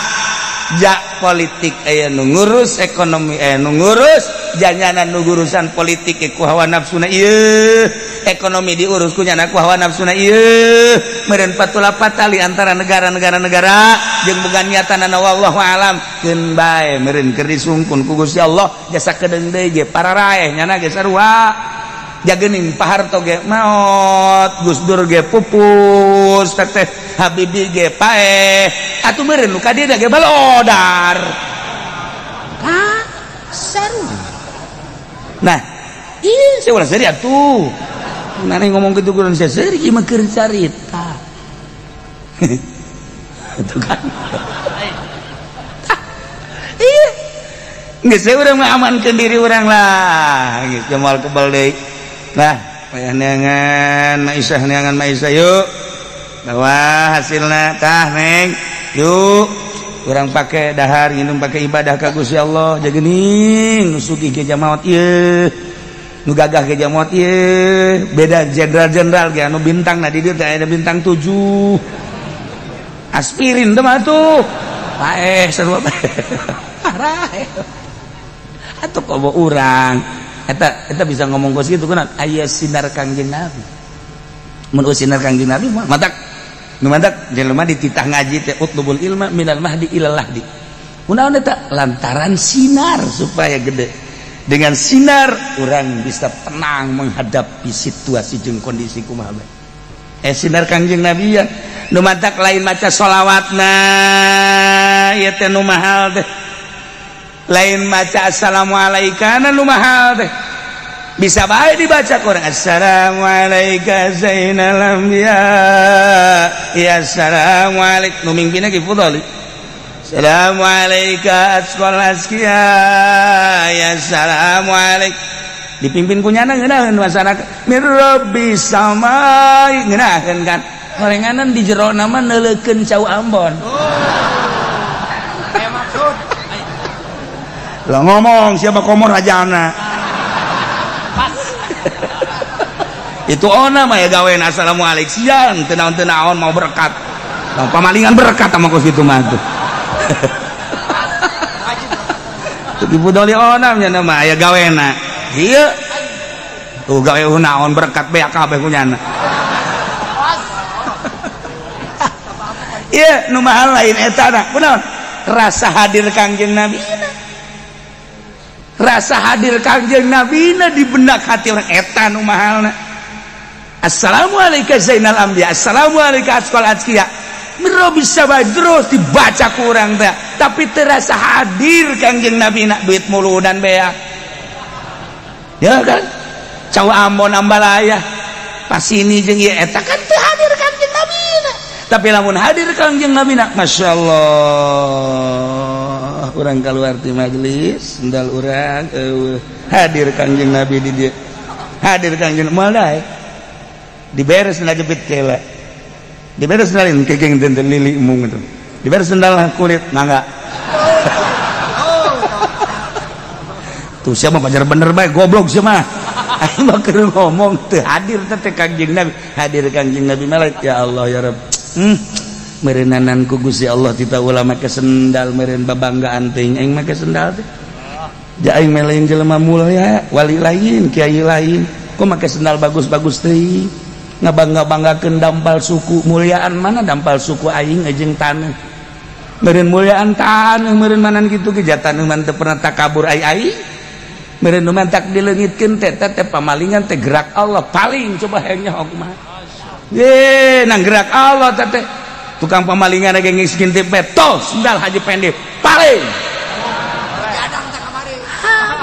Jak politik aya nu ngurus, ekonomi aya nu ngurus, janyanan nu urusan politik ku hawa nafsuna ieu, ekonomi diurus ku nyana ku hawa nafsuna ieu, meureun patula patali antara negara-negara negara jeung boga niatan wallahu alam keun bae meureun keur disungkun ku Gusti Allah jasa kedeung deui ge pararaeh nyana ge sarua. Jagening Pak Harto ge maot, Gus Dur ge pupus, teteh Habibie ge paeh, atuh meureun nu ka dieu ge balodar. Ka sarua. Nah, ih saya ulah seuri atuh. Nah, ngomong kitu kudu seuri ieu mah keur carita. Itu kan. Iya. Geus urang mah amankeun diri urang lah, geus moal kebal deui. Nah, payah neangan Maisah, neangan Maisah yuk. Bawa hasilna tah neng. Yuk, urang pake dahar nginum pake ibadah ka Gusti Allah. Jagening nu sugih ge jamaot ieu. Nu gagah ge jamaot ieu. Beda jenderal-jenderal ge anu bintang na di dieu teh aya bintang 7. Aspirin teh mah tuh. Paeh sarua paraeh. Atuh komo urang. Eta eta bisa ngomong kos kitu kunaon aya sinar Kangjeng Nabi. Mun sinar Kangjeng Nabi mah matak nu matak jelema dititah ngaji teh utlubul ilma minal mahdi ilal lahdi. Kunaon eta lantaran sinar supaya gede. Dengan sinar orang bisa tenang menghadapi situasi jeung kondisi kumaha bae. Sinar Kangjeng Nabi ya nu matak lain maca sholawatna ieu teh nu mahal teh. Lain maca assalamualaikum nu mahal teh. Bisa bae dibaca kurang assalamualaikum zainal anbiya ya assalamualaikum nu mingpina ki fudhali assalamualaikum asqal asqiya ya assalamualaikum dipimpin ku nyana ngeunaheun masyarakat mir rabbi samai ngeunaheun kan horenganan di jero nama neuleukeun cau Ambon. Kayak maksud lah ngomong siapa komor rajana pas. Itu ona mah ya gawean assalamualaikum siang tenaon-tenaon mau berkat. Nah, pamalingan berkat sama kos kitu mah tuh. Ibu doli ona nya mah aya gawena. Ieu tuh gawe naon berkat beak kabeh ku nyana. Ieu nu mahal lain eta na. Kunaon? Rasa hadir Kangjeng Nabi. Rasa hadir Kangjeng Nabi na di benak hati orang eta nu mahalna. Assalamualaikum zainal anbiya, assalamualaikum asqal azkiya. Mero bisa bae terus dibaca ku urang teh, tapi terasa hadir Kangjeng Nabi nak duit muludan beak. Ya kan? Cau Ambon ambalaya. Pas ini jeung ieu eta kan teu hadir Kangjeng Nabi na. Tapi lamun hadir Kangjeng Nabi na, masyaallah. Urang keluar di majelis sendal urang hadir Kangjeng Nabi di dieu. Hadir Kangjeng moal daek. Diberes sendal jepit kela. Diberes sendal kekeng teu lili mung itu. Diberes sendal kulit mangga. Tuh siapa pacar bener bae goblok siapa mah. Aing mah keur ngomong teu hadir teh Kangjeng Nabi. Hadir Kangjeng Nabi mah ya Allah ya Rabb. Meureunnanan ku Gusti Allah tita ulah make sendal meureun babanggaan teuing aing make sendal teh. Ja aing mah lain jelema mulya, wali lain, kiai lain. Kok make sendal bagus-bagus teuing? Ngabangga-banggakeun dampal suku, mulyaan mana dampal suku aing jeung taneuh. Meureun mulyaan taneuh meureun manan kitu ge taneuh mah teu pernah takabur ai aing. Meureun nu mantak dileungitkeun teh teh pamalingan teh gerak Allah paling coba hayang nyaho kumaha. Ye nang gerak Allah teh teh tukang pamalingan ge geus ngintip betul sendal Haji Pendi paling.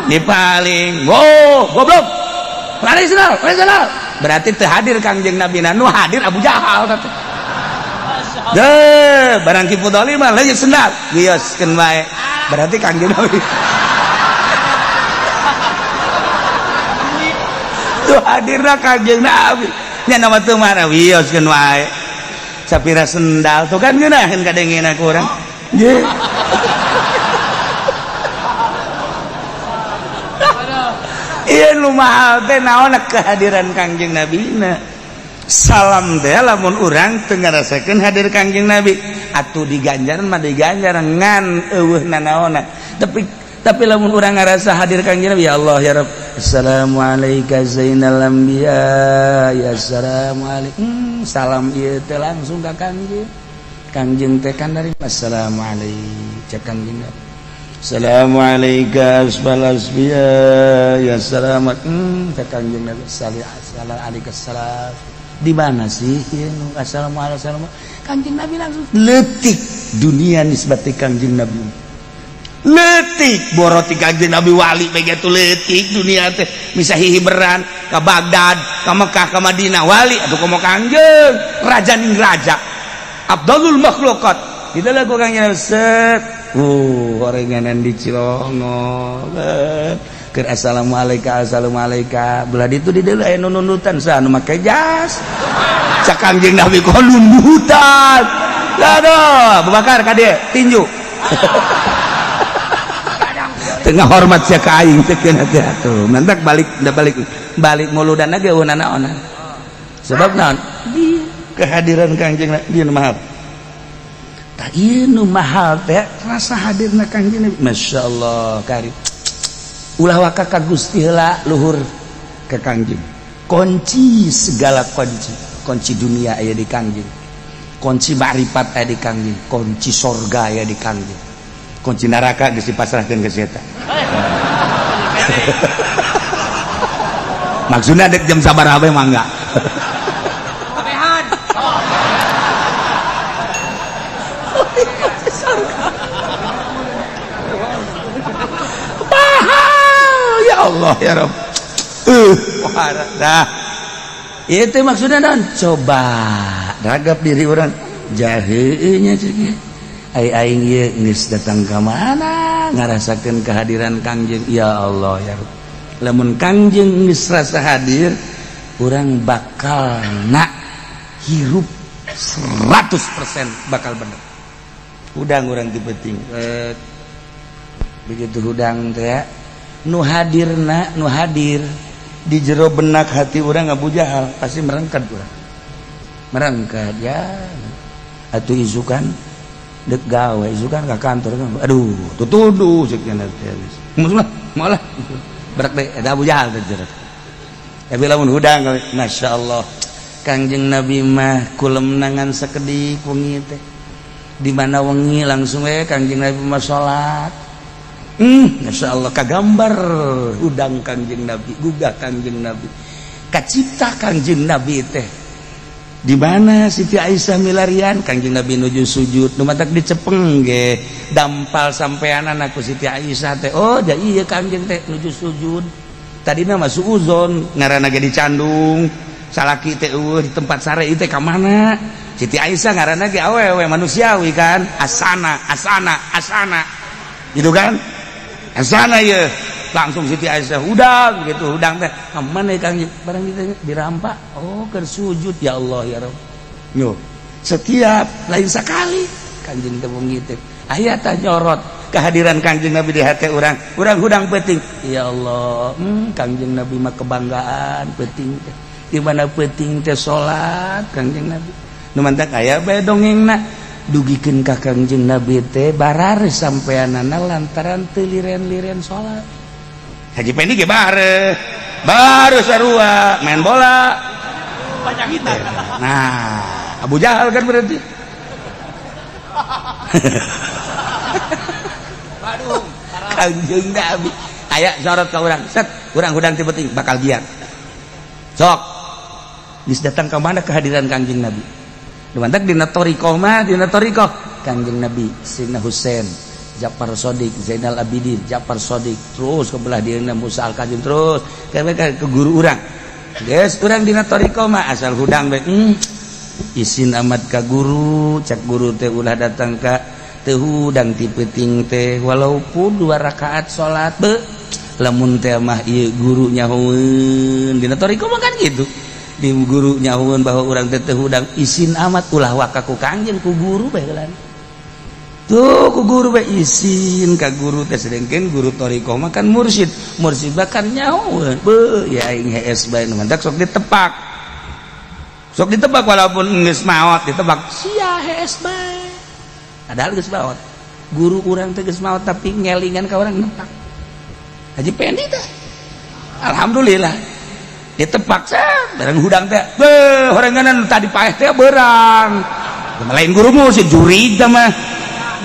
Di paling. Oh, goblok. Lari sendal, lari sendal. Berarti teu hadir Kangjeng Nabi, nu hadir Abu Jahal teh. Deh, barang Ki Fudoli mah leungit sendal, wioskeun wae. Berarti Kangjeng Nabi. Tuh hadirna Kangjeng Nabi. Nya nama teu mana wioskeun wae. Sapira sendal tuh kan ngeunaheun kadengena ku urang. Ye. Ieu nu mahal teh naon kehadiran Kangjeng Nabi na. Salam teh lamun urang teu ngarasakeun hadir Kangjeng Nabi atuh diganjaran mah diganjaran ngan eueuh nanaonna. Tapi lamun urang ngarasa hadir Kangjeng Nabi ya Allah ya Rabb. Assalamualaikum zainal anbiya ya assalamualaikum. Salam ieu teh langsung ka Kangjeng. Kangjeng teh kan dari assalamualaikum cek Kangjeng Nabi. Assalamualaikum asfal asbiya ya selamat. Cek Kangjeng Nabi sallallahu alaihi wasallam. Di mana sih ieu nu assalamualaikum? Kangjeng Nabi langsung leutik dunia nisbati Kangjeng Nabi. Leutik boroti Kangjeng Nabi wali begitu leutik dunia teh bisa hihiberan ka Baghdad, ka Mekah, ka Madinah wali atuh komo Kangjeng raja ning raja. Abdulul makhluqat. Kita lagu Kangjeng Nabi set. Orenganan di Cilongok. Keur assalamualaikum assalamualaikum. Belah ditu di deuleu aya nu nundutan saha nu make jas. Cak Kangjeng Nabi kok nundutan. Aduh, Abu Bakar ka dieu tinju. Tengah hormat sia ka aing teh keun teh atuh. Mantak balik balik balik muludan ge eueuh nanaonan. Sebab naon? Di kehadiran Kangjeng Nabi nu mahal. Tah ieu nu mahal teh rasa hadirna Kangjeng Nabi. Masyaallah kari. Ulah waka ka Gusti heula luhur ke Kangjeng. Kunci segala kunci, kunci dunia aya di Kangjeng. Kunci makrifat aya di Kangjeng, kunci sorga aya di Kangjeng. Kunci neraka geus dipasrahkeun ka si eta. Maksudna dek jam sabaraha bae mangga. Kabehan. Ya Allah ya Rabb. Nah, itu maksudnya dan coba ragap diri orang jahenya cek. Ai aing ieu geus datang ka mana ngarasakeun kehadiran Kangjeng ya Allah ya Rabb. Lamun Kangjeng geus rasa hadir, urang bakal nak hirup 100% bakal bener. Hudang urang ti penting. Begitu hudang teh nu hadirna nu hadir di jero benak hati urang Abu Jahal pasti merengket urang. Merengket ya. Atuh isukan dek gawe isukan ka kantor kan. Aduh, tutuduh ceuk nya teh. Maksudna moal berak deh eta Abu Jahal teh jero. Tapi lamun hudang masyaallah. Kangjeng Nabi mah kulemnangan sakedik wengi teh. Di mana wengi langsung we Kangjeng Nabi mah salat. Masya Allah kagambar hudang Kangjeng Nabi, gugah Kangjeng Nabi, kacipta Kangjeng Nabi teh. Di mana Siti Aisyah milarian Kangjeng Nabi nuju sujud, nu matak dicepeng ge dampal sampeanan ku Siti Aisyah teh. Oh, ja ieu Kangjeng teh nuju sujud. Tadina mah suuzon ngaranna ge dicandung, salaki teh eueuh di tempat sare ieu teh ka mana? Siti Aisyah ngaranna ge awewe manusiawi kan, asana asana asana. Gitu kan? Asana ya langsung Siti Aisyah hudang gitu hudang teh mana Kang barang gitu dirampak oh keur sujud ya Allah ya Rabb. Yo setiap lain sekali Kangjeng teh wengi teh aya tah nyorot Kehadiran Kangjeng Nabi di hati urang, urang hudang peuting, ya Allah, Kangjeng Nabi mah kebanggaan peuting teh. Di mana peuting teh salat Kangjeng Nabi. Nu mantak aya bae dongengna dugikeun ka Kangjeng Nabi teh barare sampeanana lantaran teu liren-liren salat. Haji Pendi ge bare baru sarua main bola. Banyak kita. Nah, Abu Jahal kan berarti. Waduh. Kangjeng Nabi aya sorot ka urang, set urang hudang ti peuting bakal giat. Sok geus datang ka mana kehadiran Kangjeng Nabi. Mantak dina thoriqoh mah, dina thoriqoh Kangjeng Nabi, Sayyidina Husain, Ja'far Shodiq, Zainal Abidin, Ja'far Shodiq, terus ke belah dieuna Musa Al-Kazim, terus ke guru urang. Geus urang dina thoriqoh mah asal hudang bae, isin amat ka guru, cak guru teh ulah datang ka teu hudang ti peuting teh walaupun dua rakaat salat be lamun teh mah ieu guru nyahoeun. Dina thoriqoh mah kan gitu, di guru nyahoeun bahwa urang teh teu hudang, isin amat, ulah waka ku Kangjeng, ku guru bae heula tuh, ku guru bae isin ka guru teh. Sedengkeun guru thoriqoh mah kan mursyid, mursyid bahkan nyahoeun be ya aing hees bae. Nu mantak sok ditepak, sok ditebak walaupun geus maot, ditebak sia hees bae, padahal geus maot. Guru urang teh geus maot tapi ngelingan ka urang, nepak. Haji Pendi teh alhamdulillah ditepak set bareng hudang teh beuh horenganan tadi paeh teh berang lain guru mursyid jurig teh mah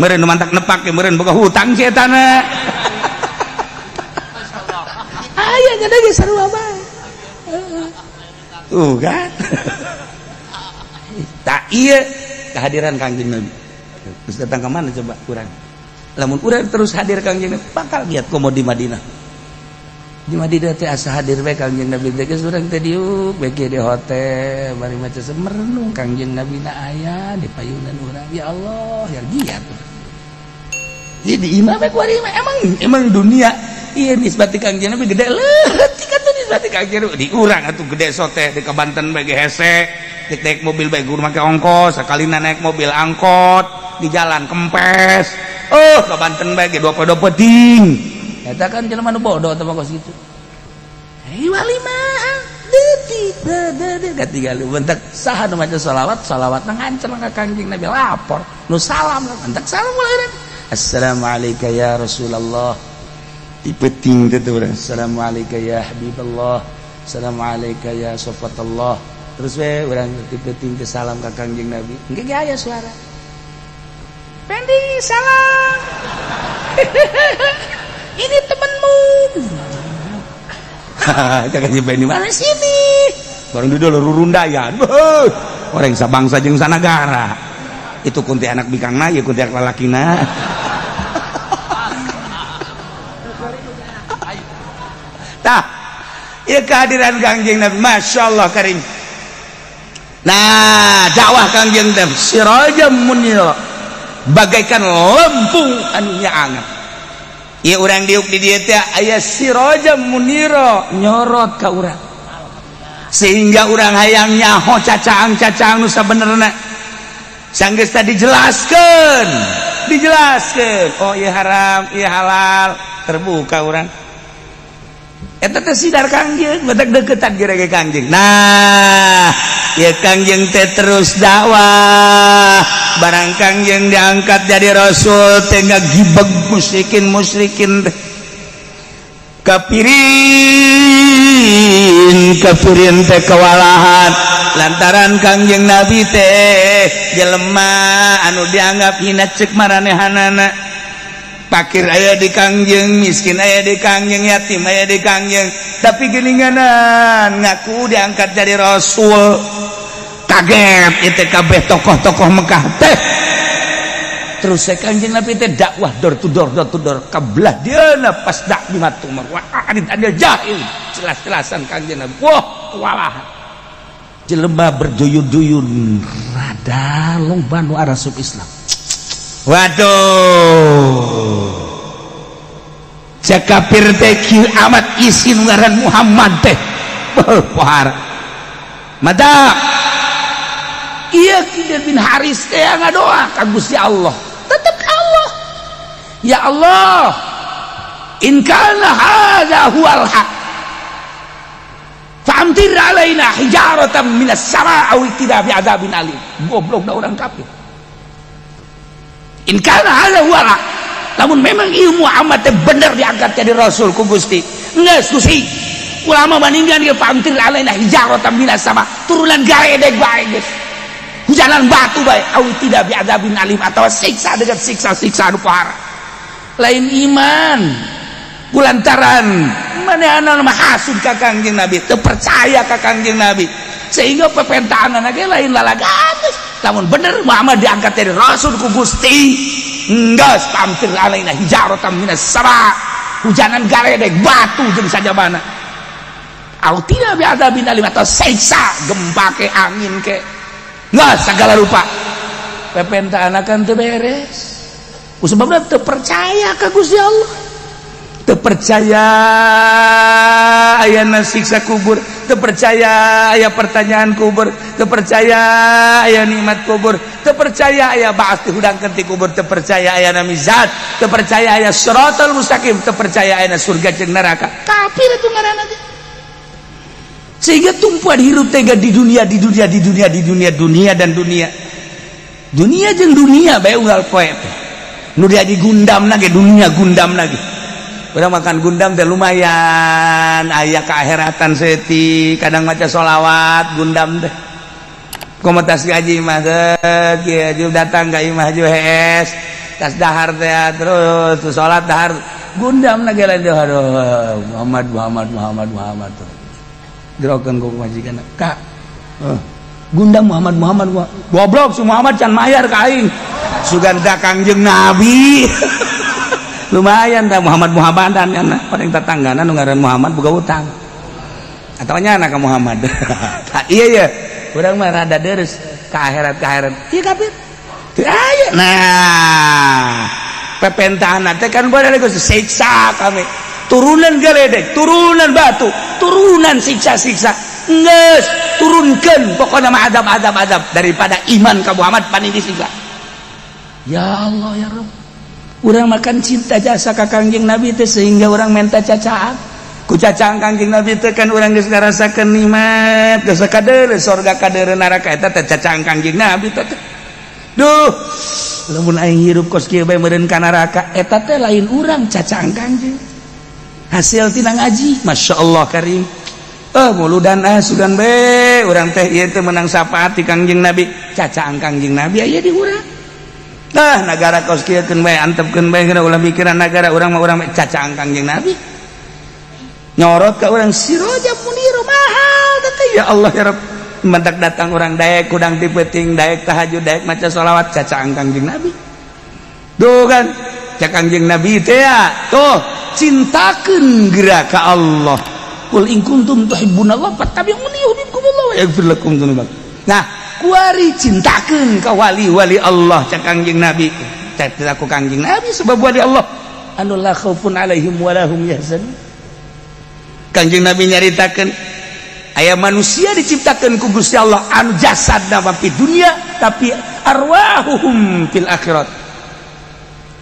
meureun. Nu mantak nepak ge meureun boga hutang si eta na aya nya ge sarua bae tuh kan. Tak iya kehadiran Kangjeng Nabi terus datang ke mana coba kurang? Lamun urang terus hadir Kangjeng Nabi bakal giat komo di Madinah. Di Madinah teh asa hadir bae Kangjeng Nabi teh. Geus urang teh diuk bae di hotel bari maca merenung, Kangjeng Nabi na aya di payunan urang. Ya Allah, ya giat. Jadi imah bae kuari mah emang emang dunia iya nisbati Kangjeng Nabi gede leutik atuh nisbati Kangjeng Nabi di urang atuh gede sote. Di ka Banten bae ge hese, dek naik mobil bae guru make ongkos, sakalina naik mobil angkot di jalan kempes. Oh, ke Banten bae ge dua poe penting eta kan jelema nu bodoh teh mah kos kitu. Hei wali mah detik detik katinggal bentak saha nu maca selawat, salawat ngancer ka Kangjeng Nabi, lapor nu salam bentak salam mulai, "Assalamualaikum ya Rasulullah." Di peuting teh urang, "Assalamualaikum ya Habiballah, assalamualaikum ya Sofatullah." Terus we urang di peuting teh salam ka Kangjeng Nabi, engke ge aya suara, "Pendi, salam, ini temenmu." Jangan Pendi mana sini bareng di dulu rurundayan orang sabangsa jeung sanagara itu, kunti anak bikangna ya, kunti anak lalakina. Tah ieu kehadiran Kangjeng Nabi, Masya Allah karim. Nah, dakwah Kangjeng Nabi sirajam munira, bagaikan lempung anu nyaangan. Ieu urang diuk di dieu teh aya sirajam munira nyorot ka urang sehingga urang hayang nyaho cacaang-cacaang nu sabenerna. Sanggeus tadi dijelaskeun, dijelaskeun, oh ieu haram, ieu halal, terbuka urang. Eta teh sidar Kangjeng, batak deketan kira ge Kangjeng. Nah, ya Kangjeng teh terus dakwah. Barang Kangjeng diangkat jadi rasul teh ngagibeg musyrikin, musyrikin teh kafirin, kafirin teh kewalahan lantaran Kangjeng Nabi teh jelema anu dianggap hina cek maranehanana. Pakir aya di Kangjeng, miskin aya di Kangjeng, yatim aya di Kangjeng, tapi geninganan ngaku diangkat jadi rasul. Kaget itu kabeh tokoh-tokoh Mekah teh. Terus saya Kangjeng Nabi teh dakwah door to door, door to door kabelah dieuna pas dak bima tumar wa a'rid anil jahil. Jelas-jelasan Kangjeng Nabi, wah, kewalahan jelema berduyun-duyun, rada loba nu arasup Islam. Waduh, cek kafir teh kieu amat isin ngaran Muhammad teh. Pohara mata iya Khidir bin Haris teh ngadoa ka Gusti Allah, tetep Allah. Ya Allah, in kana hadza huwal haq fa'amtir alaina hijaratan minas sama aw itina bi'adzabin alim. Goblok da orang kafir. In kana hadza huwal haq, lamun memang ieu Muhammad teh bener diangkat jadi rasul ku Gusti, geus Gusti ulama maninggan ge fa'amtir alaina hijaratan minas sama, turunan garedeg bae geus, hujanan batu bae, aw itina bi'adzabin alim, atau siksa dengan siksa-siksa anu pohara. Lain iman kulantaran manehna mah hasud ka Kangjeng Nabi, teu percaya ka Kangjeng Nabi, sehingga pepentaan ge lain lalagan. Lamun bener Muhammad diangkat jadi rasul ku Gusti, geus pamtir alaina hijaratan minas sama, hujanan garedeg batu jeung sajabana, au tidak bi'adzabin alim, atau siksa gempa ke angin ke geus segala rupa. Pepentaan kan teu beres sebabna teu percaya ka Gusti Allah, teu percaya ayana siksa kubur, teu percaya aya pertanyaan kubur, teu percaya aya nikmat kubur, teu percaya aya ba'ats dihudangkeun ti kubur, teu percaya ayana mizan, teu percaya aya siratal mustaqim, teu percaya ayana surga jeung neraka. Kafir itu ngaranna teh. Sehingga tumpuan hirup teh di dunia, di dunia, di dunia, di dunia, dunia dan dunia, dunia jeung dunia bae unggal poe teh. Nu diaji gundam lagi dunia, gundam lagi. Urang makan gundam teh lumayan aya keakhiratan seti, kadang maca sholawat gundam teh. Komunitas gaji mah kieu datang ka imah hees tas dahar teh, terus salat dahar gundam lagi lain. Aduh, Muhammad, Muhammad, Muhammad, Muhammad tuh gerokeun ku majikan kak, gundam Muhammad, Muhammad. Goblok, si Muhammad can mayar ka aing, sugan da Kangjeng Nabi. Lumayan dah Muhammad Muhammadan ya, paling tetanggana nu ngaran Muhammad boga utang atau nya anak Muhammad. Iya iya, urang mah rada deres ke akhirat, ke akhirat. Iya, kafir teu aya. Nah, pepentaan teh kan boleh siksa kami, turunan geledek, turunan batu, turunan siksa-siksa, geus turunkan pokoknya mah adab adab adab, daripada iman ka Muhammad paning disiksa. Ya Allah ya Rabb, urang makan cinta jasa ka Kangjeng Nabi teh sehingga urang minta cacaan ku cacaan Kangjeng Nabi teh kan urang geus ngarasakeun nikmat, geus kadeure sorga, kadeure neraka. Eta teh cacaan Kangjeng Nabi teh. Duh, lamun aing hirup kos kieu bae meureun ka neraka. Eta teh lain urang, cacaan Kangjeng, hasil tina ngaji. Masya Allah karim. Muludan ah, sugan be urang teh ieu teh menang syafaat ti Kangjeng Nabi. Cacaan Kangjeng Nabi aya di urang. Nah, negara kos kieu keun bae, antepkeun bae, ulah mikiran negara. Urang mah, urang mah cacaan Kangjeng Nabi nyorot ka urang Siroja Muniro mahal teh. Ya Allah ya Rabb, mentak datang urang daek kudang ti peuting, daek tahajud, daek maca sholawat, cacaan Kangjeng Nabi. Duh kan cak Kangjeng Nabi teh ya tuh, cintakeun geura ka Allah. Qul in kuntum tuhibbunallah fattabi'uni yuhibbukumullah wa yaghfir lakum dzunubakum. Nah, kuari cintakeun ka wali-wali Allah, cak Kangjeng Nabi. Cak aku Kangjeng Nabi sebab wali Allah anu la khaufun alaihim wa lahum yahzanun. Kangjeng Nabi nyaritakeun aya manusia diciptakeun ku Gusti Allah anu jasadna mah di dunia tapi arwahuhum fil akhirat.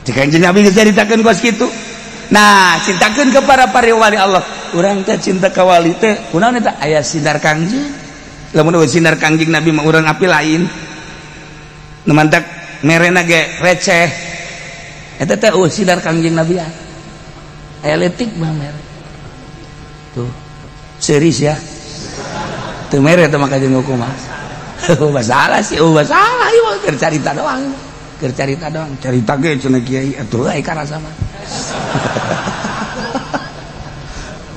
Cek Kangjeng Nabi geus nyaritakeun kos kitu. Nah, cintakeun ke para para wali Allah. Urang teh cinta ka wali teh kunaon? Eta aya sinar Kangjeng. Lamun eueuh sinar Kangjeng Nabi mah urang api lain nu mantak merena ge receh. Eta teh eueuh sinar Kangjeng Nabi, aya leutik mah mere tuh seris ya, teu mere teh maka jeung kumaha masalah sih. Oh, masalah ieu mah keur carita doang, keur carita doang, carita ge cenah kiai atuh ai karasa mah.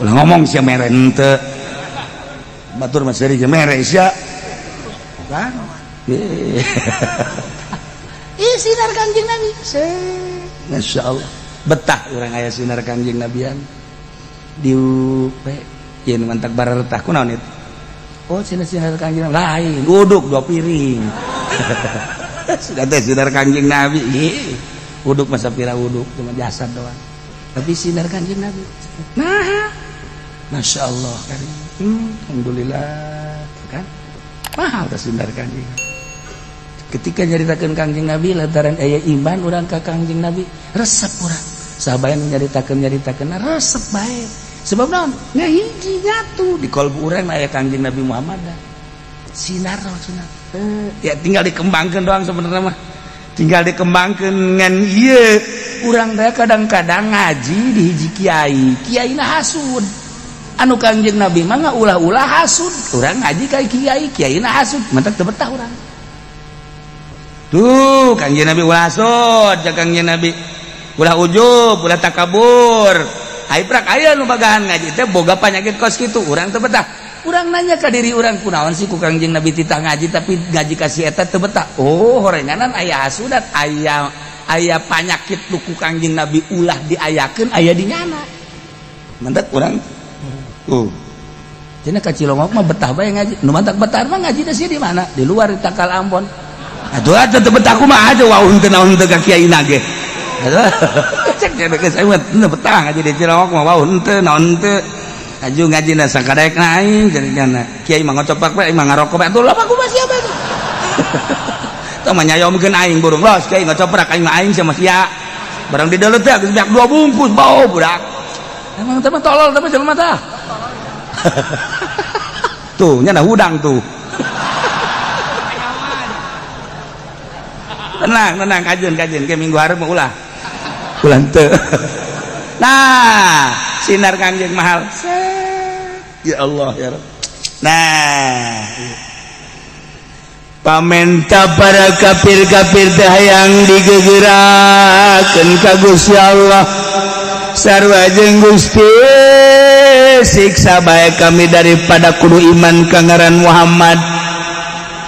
Ulah ngomong sia mere henteu, batur mah seuri ge mere sia kan. Ih, sinar Kangjeng Nabi. Masya Allah, betah urang aya sinar Kangjeng Nabian diup ieu mantak bareretah kunaon itu. Oh, sinar sinar Kangjeng lain, uduk dua piring sudah teh sinar Kangjeng Nabi. Ih, uduk masa pira uduk cuma jasad doang tapi sinar Kangjeng Nabi. Nah, Masya Allah kan. Alhamdulillah kan mahal teh sinar Kangjeng. Ketika nyaritakeun Kangjeng Nabi, lantaran aya iman urang ka Kangjeng Nabi, resep urang. Sahabat nyaritakeun, nyaritakeun, resep bae. Sebab naon? Ngahiji, nyatu di kolbu urang aya Kangjeng Nabi Muhammad. Sinar sinar. Ya, tinggal dikembangkan doang sebenarnya mah. Tinggal dikembangkan ngan ieu urang teh kadang-kadang ngaji di hiji kiai, kiai hasud. Anu Kangjeng Nabi mah ulah-ulah hasud. Urang ngaji ka kiai, kiai hasud, mantak teu betah urang. Tuh, Kangjeng Nabi ulah hasud, ja Kangjeng Nabi ulah ujub, ulah takabur. Ai prak aya nu bagahan ngaji teh boga panyakit kos kitu, urang teu betah. Urang nanya ka diri urang, kunaon sih ku Kangjeng Nabi titah ngaji, tapi ngaji ka si eta teu betah? Oh, horenganan aya hasudat, aya aya panyakit nu ku Kangjeng Nabi ulah diayakeun aya di nyana. Mantak urang tuh. Cenah ka Cilongok mah betah bae ngaji. Nu mantak betah mah ngaji teh di mana? Di luar, di Tangkal Ambon. Atuh atuh teu betah kumaha aja, wau henteu naon teu ka kiai ge. Atuh cek geus aing mah teu betah ngaji di Cilongok mah, wau henteu naon teu. Aju ngaji na sakadaekna aing jadi kiai mah ngocopak bae, aing mah ngarokok bae. Atuh loba kumaha sia bae. Tah mah nyayomkeun aing burung los kiai ngocoprak aing mah, aing sama sia. Barang di dalam teh geus beak dua bungkus bau budak. Emang teh mah tolol teh mah jelema tah. Tuh, nyana hudang tuh. Tenang, tenang, kajeun, kajeun ke minggu hareup mah ulah. Ulah henteu. Nah, sinar Kangjeng mahal. Set. Ya Allah ya Rabb. Nah, pamenta para kafir-kafir teh hayang digegerakeun ka Gusti Allah. Sarua jeung Gusti, siksa bae kami daripada kudu iman ka ngaran Muhammad.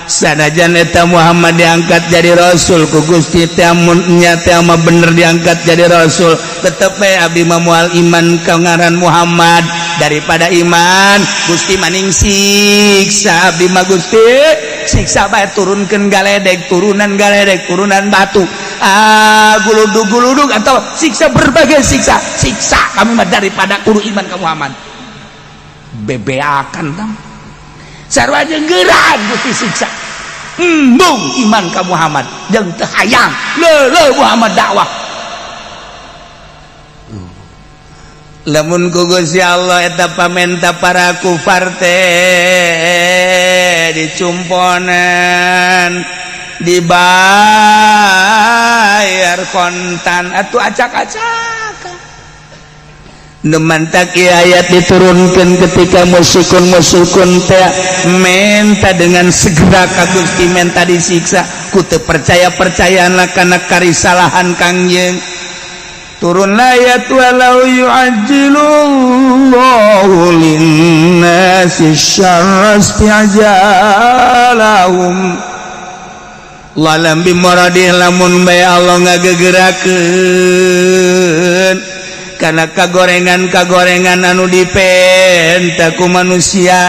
Sanajan eta Muhammad diangkat jadi rasul ku Gusti teh, mun nya teh mah bener diangkat jadi rasul, tetep bae abdi mah moal iman ka ngaran Muhammad. Daripada iman, Gusti maning siksa abdi mah. Gusti, siksa bae, turunkeun galedek, turunan galedek, turunan batu, ah, guludug guludug, atau siksa berbagai siksa, siksa kami mah daripada kudu iman ka Muhammad. Bebeakan tah, sarua jeung geuraan Gusti siksa, embung iman ka Muhammad jeung teu hayang leuleuh Muhammad dakwah. Lamun ku Gusti Allah eta pamenta para kufar teh dicumponan, dibayar kontan atuh acak-acakan. Mantak ayat diturunkan ketika musyrikun-musyrikun teh menta dengan segera ka Gusti, menta disiksa ku teu percaya-percayaan karena karisalahan Kangjeng. Turunlah ayat walau yu'ajjilullahu linnasi syarra isti'jalahum lalam bimaradih. Lamun bae Allah ngagegerakeun karena kagorengan-kagorengan anu dipenta ku manusia,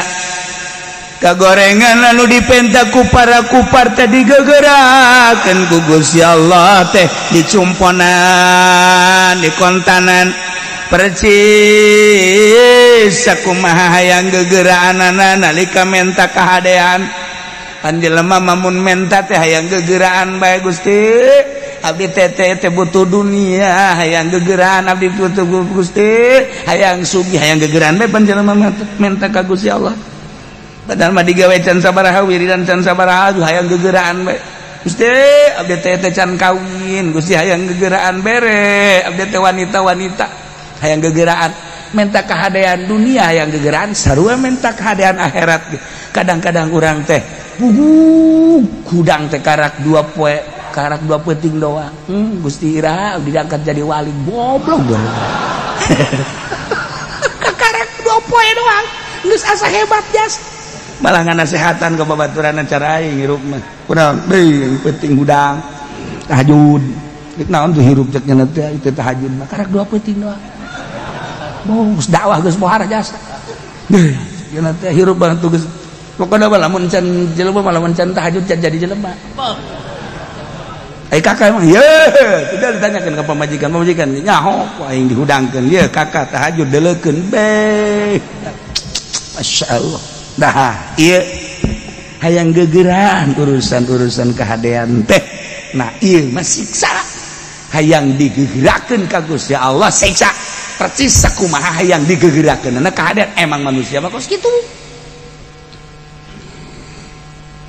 kagorengan anu dipenta ku para kufar teh digegerakeun ku Gusti Allah teh, dicumponan, dikontanan percis sakumaha hayang gegeraanana nalika menta kahadean. Pan jelema mamun menta teh hayang gegeraan bae. Gusti, abdi teh teh butuh dunia, hayang gegeraan abdi butuh. Gusti, hayang sugih, hayang gegeraan bae. Pan jelema menta ka Gusti Allah, padahal mah digawe can sabaraha, wiridan can sabaraha, hayang gegeraan bae. Gusti, abdi teh teh can kawin. Gusti, hayang gegeraan bere abdi teh wanita-wanita, hayang gegeraan. Menta kahadean dunia hayang gegeraan, sarua menta kahadean akhirat. Kadang-kadang urang teh puguh hudang teh karak dua poe, karak dua peuting doang. Gusti, iraha abdi diangkat jadi wali? Goblok gue. Karak dua poe doang geus asa hebat jas, malah nganasehatan ke babaturan cara aing hirup mah kunaon deui, penting hudang tahajud. Rek naon tuh hirup, cek nya teh itu tahajud mah karak dua peuting doang. Bos dakwah geus pohara jasa deui nya teh hirup banget tuh geus. Pokoknya mah lamun can jelema mah, lamun can tahajud can jadi jelema. Eh, kakak emang ye tidak ditanyakan ke pamajikan, pamajikan nyaho ku aing dihudangkeun ye kakak tahajud deleukeun be. Masya Allah. Dah ieu Hayang gegeraan urusan-urusan kehadean teh. Nah, ieu mah siksa. Hayang digegerakeun ka Gusti Allah siksa. Percis sakumaha hayang digegerakeun na kahadean, emang manusia mah kos kitu.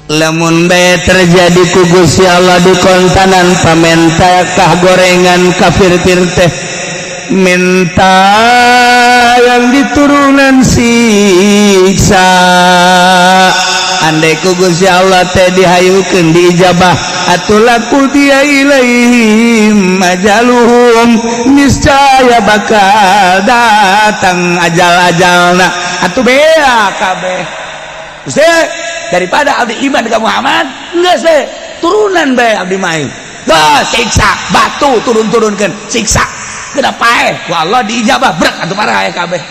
Lamun bae terjadi ku Gusti Allah dikontanan pamenta kah gorengan kafir teh minta yang diturunan siksa. Andai ku Gusti Allah teh dihayukeun diijabah atuh laqudiya ilaihim ajaluhum, niscaya bakal datang ajal-ajalna atuh bea kabeh. Gusti, daripada abdi iman ke Muhammad geus we turunan bae abdi mah. Geus siksa batu turun-turunkeun siksa. Geuna paeh ku Allah diijabah brek atuh parah kabeh.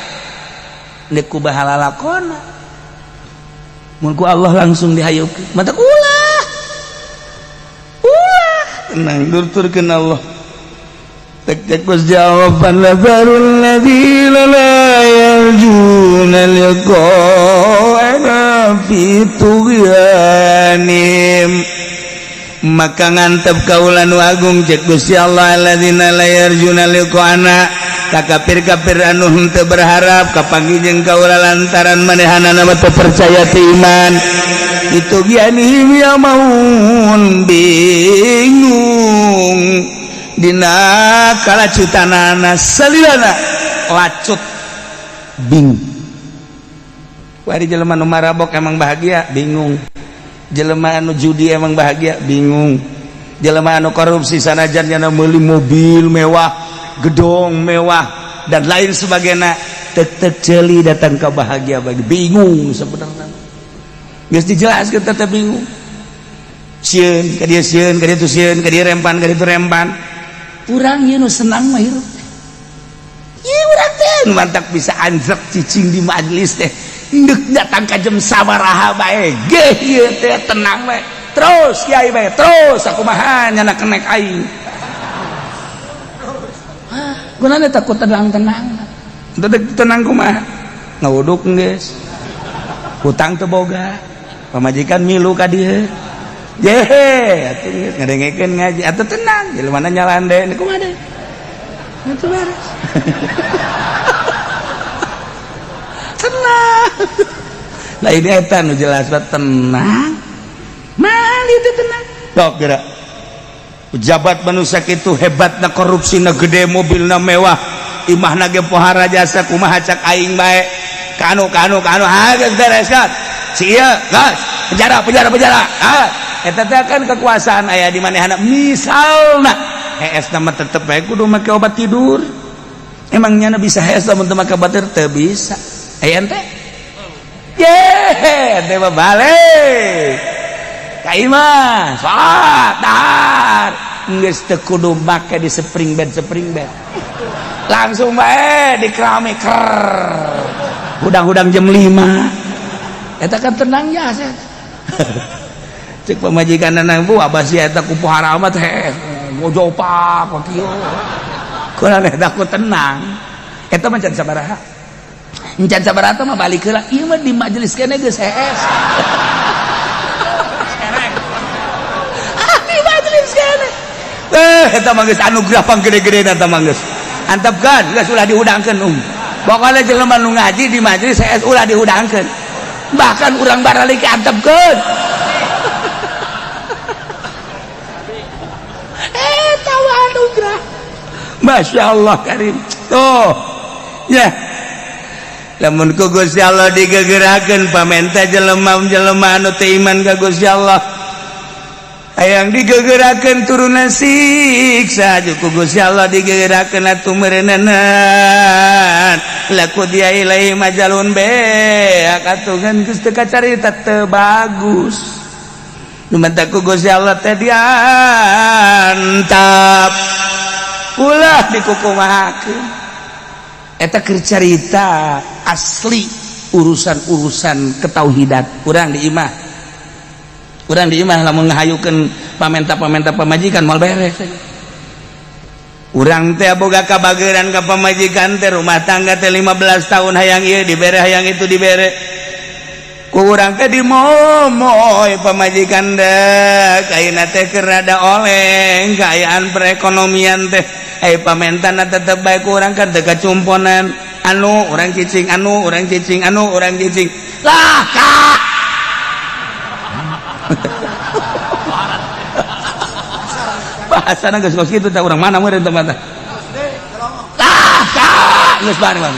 Deuk ku bahala lakona. Mun ku Allah langsung dihayukeun mata ulah. Ulah tenang durturkeun Allah. Tek tek Gusti jawaban lazarul ladzina la yarjuna liqa'ana fi tughyanihim. Maka ngantep kaula nu agung cek Gusti Allah alladzina la yarjuna liqa'ana ka kafir-kafir anu henteu berharap kapanggih jeung kaula lantaran manehanana mah teu percaya teu iman. Itu gyanihim ya maun bingung dina kalacutanana salilana lacut bingung. Wari jelema nu marabok emang bahagia bingung. Jelema anu judi emang bahagia bingung. Jelema anu korupsi sanajan nyana meuli mobil mewah, gedong mewah dan lain sebagainya, tetep jeli datang ke bahagia bagi bingung sebenarnya. Geus dijelaskeun tetep bingung. Sieun ka dieu, sieun ka dieu, sieun ka dieu, rempan ka dieu rempan. Urang ieu nu senang mah hirup. Ieu urang teh nu mantak bisa anjrek cicing di majelis teh. Ndek datang ka jam sabaraha bae geh ieu teh tenang bae. Terus kiai bae terus sakumaha nyana kenek aing. Gunana takut tenang-tenang. Teu tenang kumaha? Ngawuduk geus. Hutang teu boga. Pamajikan milu ka dieu. Jehe, atuh geus ngadengekeun ngaji atuh tenang. Jelema nyalande kumaha deui? Atuh beres. Tenang. Lain eta nu jelas banget tenang. Mal itu tenang. Sok geura. Pejabat manusia kitu hebatna korupsina gede, mobilna mewah, imahna ge pohara jasa kumaha cak aing bae. Kanu kanu kanu ha geus beres kan. Si ieu geus penjara penjara penjara. Ah, eta teh kan kekuasaan aya di manehana misalna hees mah tetep bae kudu make obat tidur. Emang nyana bisa hees lamun teu make obat tidur? Teu bisa. Aya ente? Ye, ente mah balik. Ka imah, salat, dahar. Geus teu kudu make di spring bed spring bed. Langsung bae di keramik ker. Hudang-hudang jam 5. Eta kan tenang ya saya. Cek pamajikan bu abah si eta ku pohara amat heh ngojopak kieu. Kurang eta ku tenang. Eta mah can sabaraha. Encan sabaraha mah balik heula. Ieu mah di majelis keneh geus hees. Di majelis keneh. Eta mah geus anugerah panggede-gedena eta mah geus. Antepkeun geus ulah dihudangkeun um. Pokona jelema nu ngaji di majelis hees ulah dihudangkeun. Bahkan urang baralik antepkeun. Tahu anugerah. Masya Allah karim. Tuh ya. Lamun ku Gusti Allah digegerakeun pamenta jelema-jelema anu teu iman ka Gusti Allah. Hayang digegerakeun turunan siksa ku Gusti Allah digegerakeun atuh meureuneunan. Laku dia ilaihi majalun beak atuh kan geus teu kacarita teu bagus. Nu menta ku Gusti Allah teh diantap. Ulah dikukumahakeun. Eta keur carita asli urusan-urusan ketauhidan. Urang di imah. Urang di imah lamun ngahayukeun pamenta-pamenta pamajikan moal beres. Urang teh boga kabageran ka pamajikan teh rumah tangga teh 15 tahun hayang ieu dibere hayang itu dibere. Ku urang teh dimomoy pamajikan dek ayeuna teh keur rada oleng kaayaan perekonomian teh. Ai pamentana tetep bae ku urang kan teu kacumponan. Anu urang cicing, anu urang cicing, anu urang cicing. Lah kak. Bahasana geus kos kitu teh urang mana meureun teh mah. Lah kak geus bareng.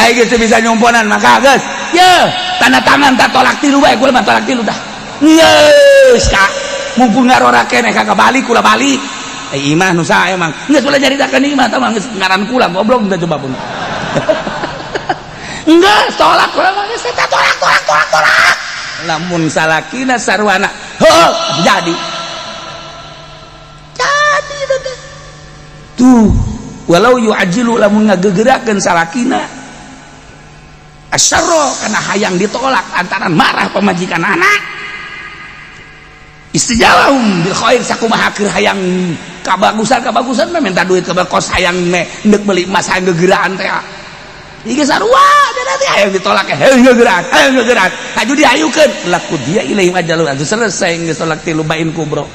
Ai geus teu bisa nyumponan maka geus. Ye, tanda tangan tak tolak tilu bae kula mah tolak tilu dah. Geus kak. Mumpung ngarora keneh kagak balik kula balik. Eh imah nu saha emang. Geus ulah nyaritakeun imah tah mah geus ngaran kula goblok teh coba pun. Enggak, tolak kula mah geus tolak tolak tolak tolak. Lamun salakina sarwana, heuh jadi. Jadi teh. Tuh, walau yu'ajilu lamun ngagegerakeun salakina asyarra kana hayang ditolak antaran marah pamajikan anak. Istijalahum bil khair sakumaha keur hayang kabagusan-kabagusan mah minta duit ke kos hayang me neuk meuli emas hayang gegeraan teh. Ieu sarua nanti hayang ditolak hayang gegeraan, hayang gegeraan. Haju diayukeun laku dia ilaihim ajalun atuh selesai geus tolak tilu bain kubro.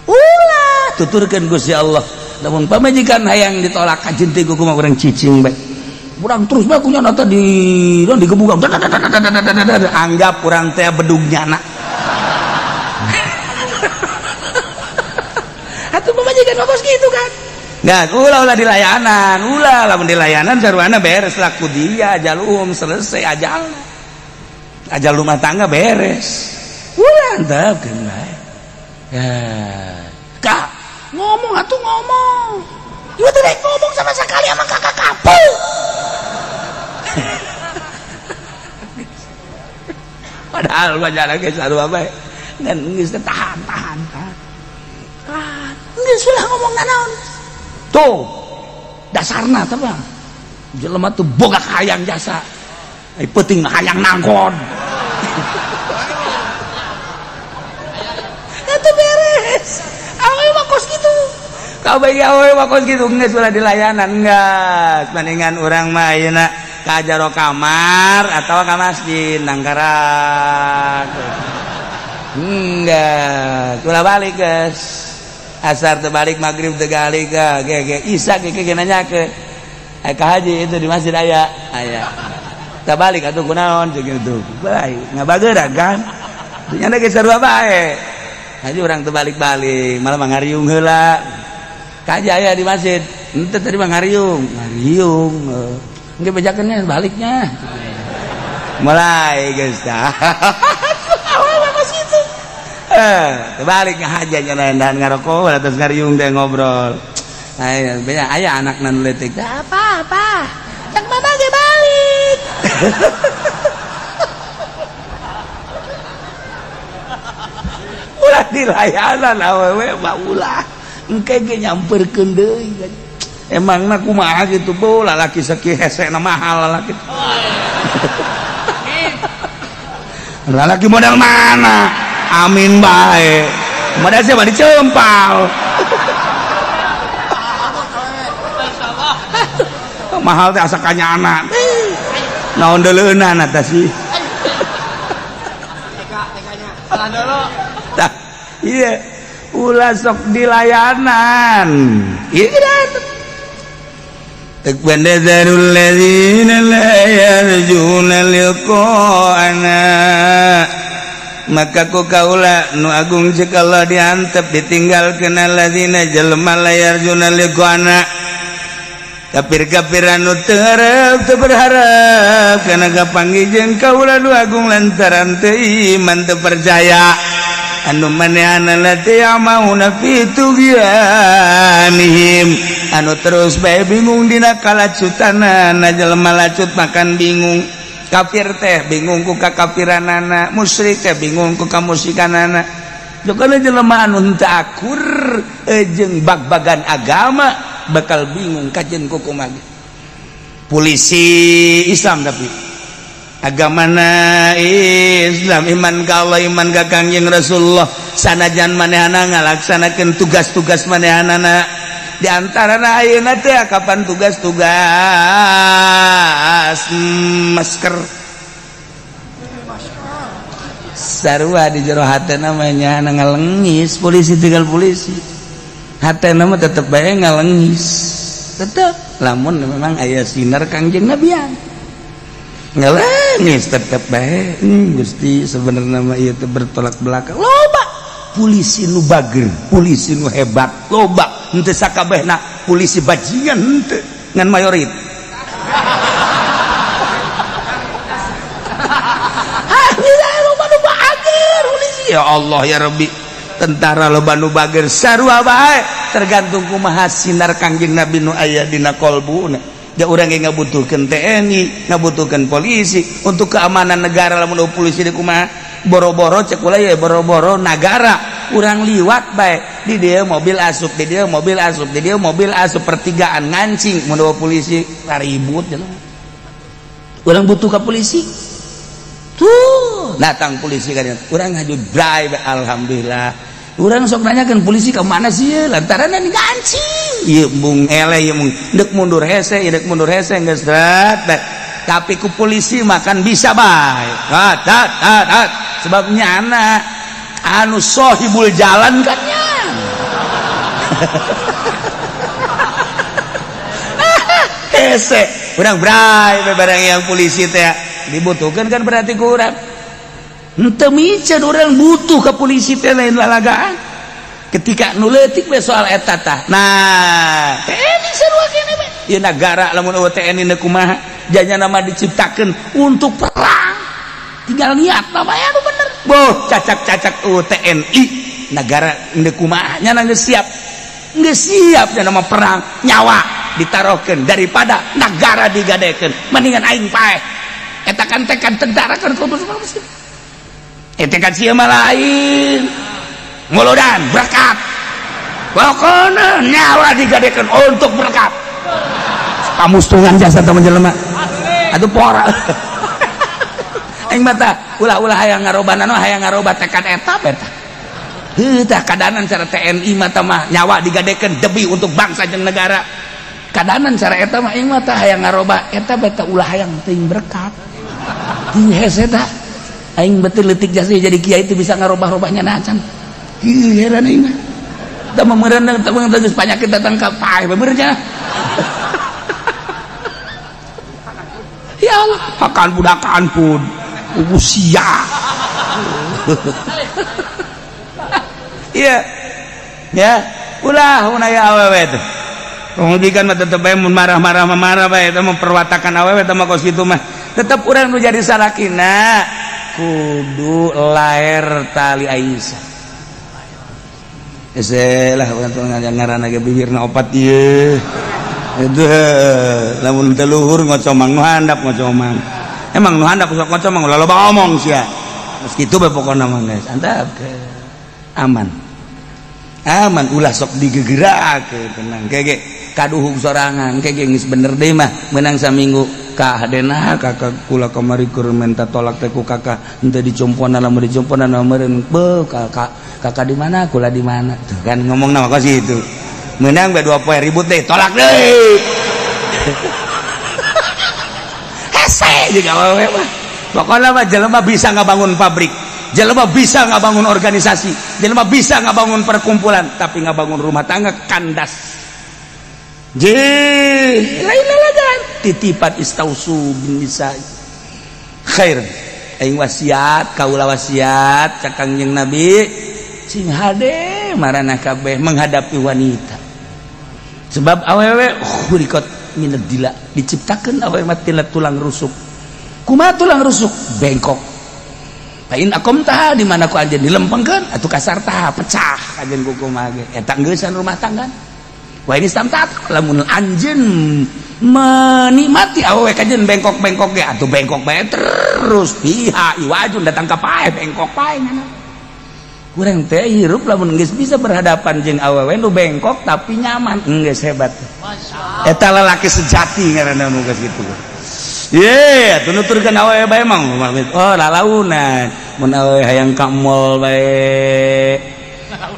Ulah tuturkeun Gusti Allah. Lamun pamajikan hayang ditolak kajeun teh kumaha urang cicing bae. Urang terus bae kunya nata di digebukan. Anggap urang teh bedug nyana. Atuh pamajikan kos kitu kan. Nggak, ulah ulah dilayanan, ulah lamun dilayanan sarwana beres laku dia ajaluhum selesai ajal. Ajal rumah tangga beres. Ulah antepkeun bae. Ya. Kak, ngomong atuh ngomong. Ieu teh ngomong sama sekali sama kakak kapu. Padahal banyak lagi sarua bae. Dan geus tahan tahan tahan. Tahan. Geus ulah ngomong nanaon. Tuh dasarna teh mah jelema tuh boga hayang jasa. Ai peuting mah hayang nangkon. Itu beres. Awewe mah kos kitu. Kabeh awewe mah kos kitu geus ulah dilayanan geus. Mendingan urang mah ayeuna ka jero kamar atawa ka masjid nangkarak. Enggak, ulah balik geus. Asar terbalik maghrib tegali ke ge isya ge ge nanya ke ka haji itu di masjid aya aya terbalik atuh kunaon jeung kitu bae ngabageura kan nya ge sarua bae haji urang terbalik-balik malah ngariung heula ka haji aya di masjid henteu tadi mah ngariung ngariung engke bejakeunnya baliknya mulai geus tah. Terbalik ngahaja nyelendan ngarokok atas ngariung teh ngobrol. Aya beda aya anakna nu leutik. Apa apa? Cak mama ge balik. Ulah dilayanan awewe mah ulah. Engke ge nyamperkeun deui. Emangna kumaha kitu bu lalaki sakieu hesena mahal lalaki. Lalaki modal mana? Amin bae. Modal siapa dicempal. Mahal teh asa kanyana. Naon deuleunan eta sih. Tah, iya. Ulah sok dilayanan. Ieu Takbandazarul ladzina la yarjuna liqa'ana. Maka ku kaula nu agung cek Allah diantep ditinggalkeun alladzina jelema la yarjuna liqa'ana. Kafir-kafir anu teu hareup teu berharap kana kapanggih jeung kaula nu agung lantaran teu iman teu percaya. Anu manehanana teh mauna fi tughyanihim anu terus bae bingung dina kalacutanana jelema lacut makan bingung. Kafir teh bingung ku kakafiranana, musyrik teh bingung ku kamusyrikanana. Jokana jelema anu henteu akur jeung bag-bagan agama bakal bingung kajen kumaha. Polisi Islam tapi agamana Islam, iman ka Allah, iman ka Kangjeng Rasulullah, sanajan manehana ngalaksanakeun tugas-tugas manehanana. Di antarana ayeuna teh kapan tugas-tugas masker. Sarua di jero hatena mah nya ngalengis polisi, tinggal polisi hatena mah tetep bae ngalengis, tetep lamun memang aya sinar Kangjeng Nabian ngalengis tetep bae. Gusti, sebenarnya mah ieu teh bertolak belakang. Loba polisi nu bager, polisi nu hebat loba, henteu sakabehna polisi bajingan, henteu, ngan mayoritas. Loba nu bager polisi, ya Allah ya Rabbi, tentara loba nu bager, sarua bae, tergantung kumaha sinar Kangjeng Nabi nu aya dina kolbuna. Da urang ge ngabutuhkeun TNI, ngabutuhkeun polisi untuk keamanan negara. Lamun polisi di kumaha, boro-boro cek kula ya, boro-boro nagara urang liwat bae di dia mobil asup, di dia mobil asup, di dia mobil asup, pertigaan ngancing, mun polisi ribut jelema. Urang butuh ka polisi tuh, datang polisi kan urang ngaju drive, alhamdulillah. Urang sok nanyakeun polisi ke mana sih ya, lantaran ini ngancing ieu mung eleh, ieu mung deuk mundur hese, ieu deuk mundur hese, geus rat. Tapi ku polisi makan bisa bae tat tat tat tat, sebab nyana anu sohibul jalan kan nya. Hese urang bray barang yang polisi teh dibutuhkan kan, berarti ku urang henteu miceun, urang butuh ke polisi teh, lain lalagaan ketika nu leutik we soal eta tah. Nah, TNI sarua kene we ieu nagara, lamun eueuh TNI nu kumaha janya nama diciptakeun untuk perang, tinggal niat namanya anu bener. Boh cacak-cacak eueuh TNI nagara nu kumaha, nya geus siap, geus siap nya nama perang, nyawa ditaruhkeun daripada nagara digadekeun, mendingan aing paeh. Eta kan tekad tentara kan kudu tekad sia mah lain, muludan berkat, pokoknya nyawa digadekeun untuk berkat pamustungan jasa teman jelema atuh pora. Aing mata ulah-ulah hayang ngaroba nano, hayang ngaroba tekad eta beta. Heuh tah kadanan cara TNI mata mah nyawa digadekeun demi untuk bangsa jeung negara. Kadanan cara eta mah aing mah tah hayang ngaroba eta beta, ulah hayang teuing berkat. Teuing hese tah. Aing betul leutik jasa jadi kiai itu bisa ngarobah-robahnya nacan. Ih heran aing mah. Tah meureunan tah geus panyakit datang ka paeh beurnya. Ya Allah, hakan budakan pun usia. Iya. Ya, ulah mun aya awewe teh. Kemudian mah tetep bae mun marah-marah mah marah bae, eta memperwatakan awewe teh mah kos kitu mah. Tetep urang nu jadi salakina kudu laer tali Aisyah. Hese lah urang teh ngaranna ge bibirna opat ieu. Itu lamun teu luhur ngocomang nu handap ngocomang. Emang nu handap sok ngocomang ulah loba omong sia. Geus kitu bae pokona mah geus antap aman. Aman ulah sok digegerakeun, tenang kege kaduhung sorangan kege geus bener deui mah menang saminggu kahadena kakak kula kamari keur minta tolak teh ku kakak henteu dicomponan, lamun dicomponan meureun beuh kakak, kakak di mana kula di mana tuh kan ngomongna mah kos kitu, menang bae 2 poe ribut deh, tolak deui. Hese jeung awewe mah pokona mah jelema bisa ngabangun pabrik, jelema bisa ngabangun organisasi, jelema bisa ngabangun perkumpulan, tapi ngabangun rumah tangga kandas. Je lain lalagan titipan istausu bin nisa khair. Aing wasiat kaula, wasiat cak Kangjeng Nabi, sing hade marana kabeh menghadapi wanita, sebab awewe khuliqat minad dila, diciptakeun awewe mah tina tulang rusuk. Kumaha tulang rusuk? Bengkok. Lain akom tah di mana ku anjeun dilempengkeun atuh kasar tah pecah anjeun ku kumaha ge eta geusan rumah tangga. Wah ini samtat lamun anjeun menikmati awewe kajeun bengkok-bengkok ge atuh bengkok bae terus piha iwajun datang ka pae bengkok pae ngana. Kurang teh hirup lamun geus bisa berhadapan jeung awewe nu bengkok tapi nyaman geus hebat. Eta lalaki sejati ngaranna nu geus kitu. Ye, atuh nuturkeun awewe bae mah oh lalaunan mun awewe hayang ka mall bae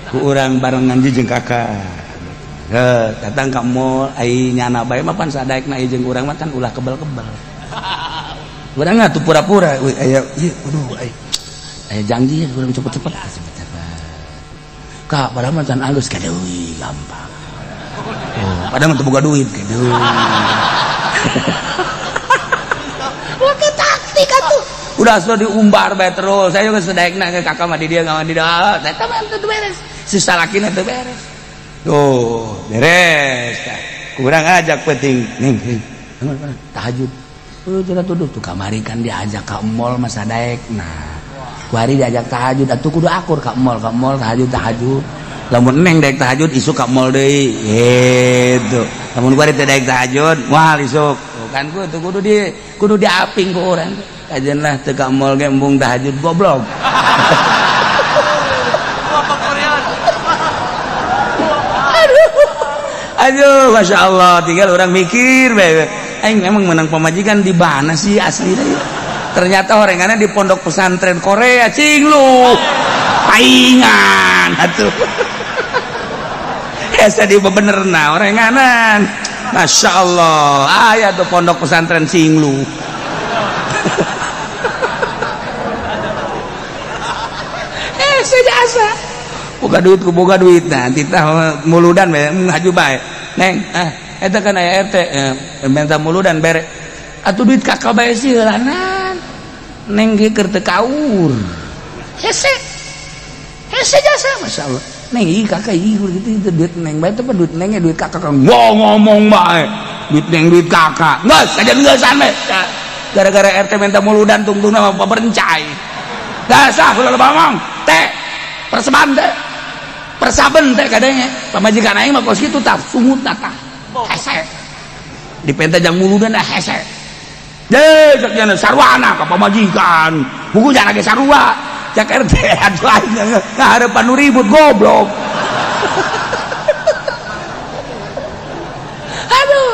ku urang barengan jeung kakak. Heh, datang ka mall ai nyana bae mah pan sadaekna jeung urang mah kan ulah kebel-kebel. Urang atuh pura-pura euy aya ieu aduh ai. Aya janji urang cepet-cepet. Kak, padahal mah can alus kadeui gampang. Oh, padahal mah teu boga duit kadeui. Wah, taktik atuh. Udah sudah diumbar bae terus. Saya juga sedaekna ke kakak mah di dia mah di dia. Eta mah teu beres. Si salakina teu beres. Tuh, beres. Kurang ajak penting. Ning, ning. Tahajud. Cenah tuduh tuh kamari kan diajak ka mall mah sadaekna. Kuari diajak tahajud atuh kudu akur ka mall tahajud tahajud. Lamun neng daek tahajud isuk ka mall deui. Gitu. Lamun kuari teu daek tahajud, moal isuk. Tuh kan kudu kudu diaping ku urang. Kajeun lah teu ka mall ge embung tahajud goblok. Aduh. Aduh, Masya Allah, tinggal orang mikir bae. Aing memang menang pamajikan di mana sih asli ya? Ternyata orengannya di pondok pesantren Korea cing lu paingan atuh. Hese di bebenerna orenganan. Masya Allah, aya tuh pondok pesantren cing lu. Hese jasa. Boga duit ku boga duit nah titah muludan bae ngaju bae. Neng, ah eta kan aya RT minta muludan bere. Atuh duit kakak bae sih heulanan. Neng ge keur teu kaur. Hese. Hese jasa Masya Allah. Neng ieu kakak ieu gitu itu duit neng bae teh duit neng duit kakak kan ngomong bae. Duit neng duit kakak. Geus kajian geusan bae. Gara-gara RT minta muludan tungtungna mah berencai. Dasah ulah loba ngomong. Teh perseban teh. Persaben teh kadangnya. Pamajikan aing mah kos kitu tah sungut tah. Hese. Dipenta jang muludan dah hese. Deh, cek sarwana ka pamajikan. Buku jangan lagi sarua. Cek RT atuh aing ngaharepan nu ribut goblok. Aduh,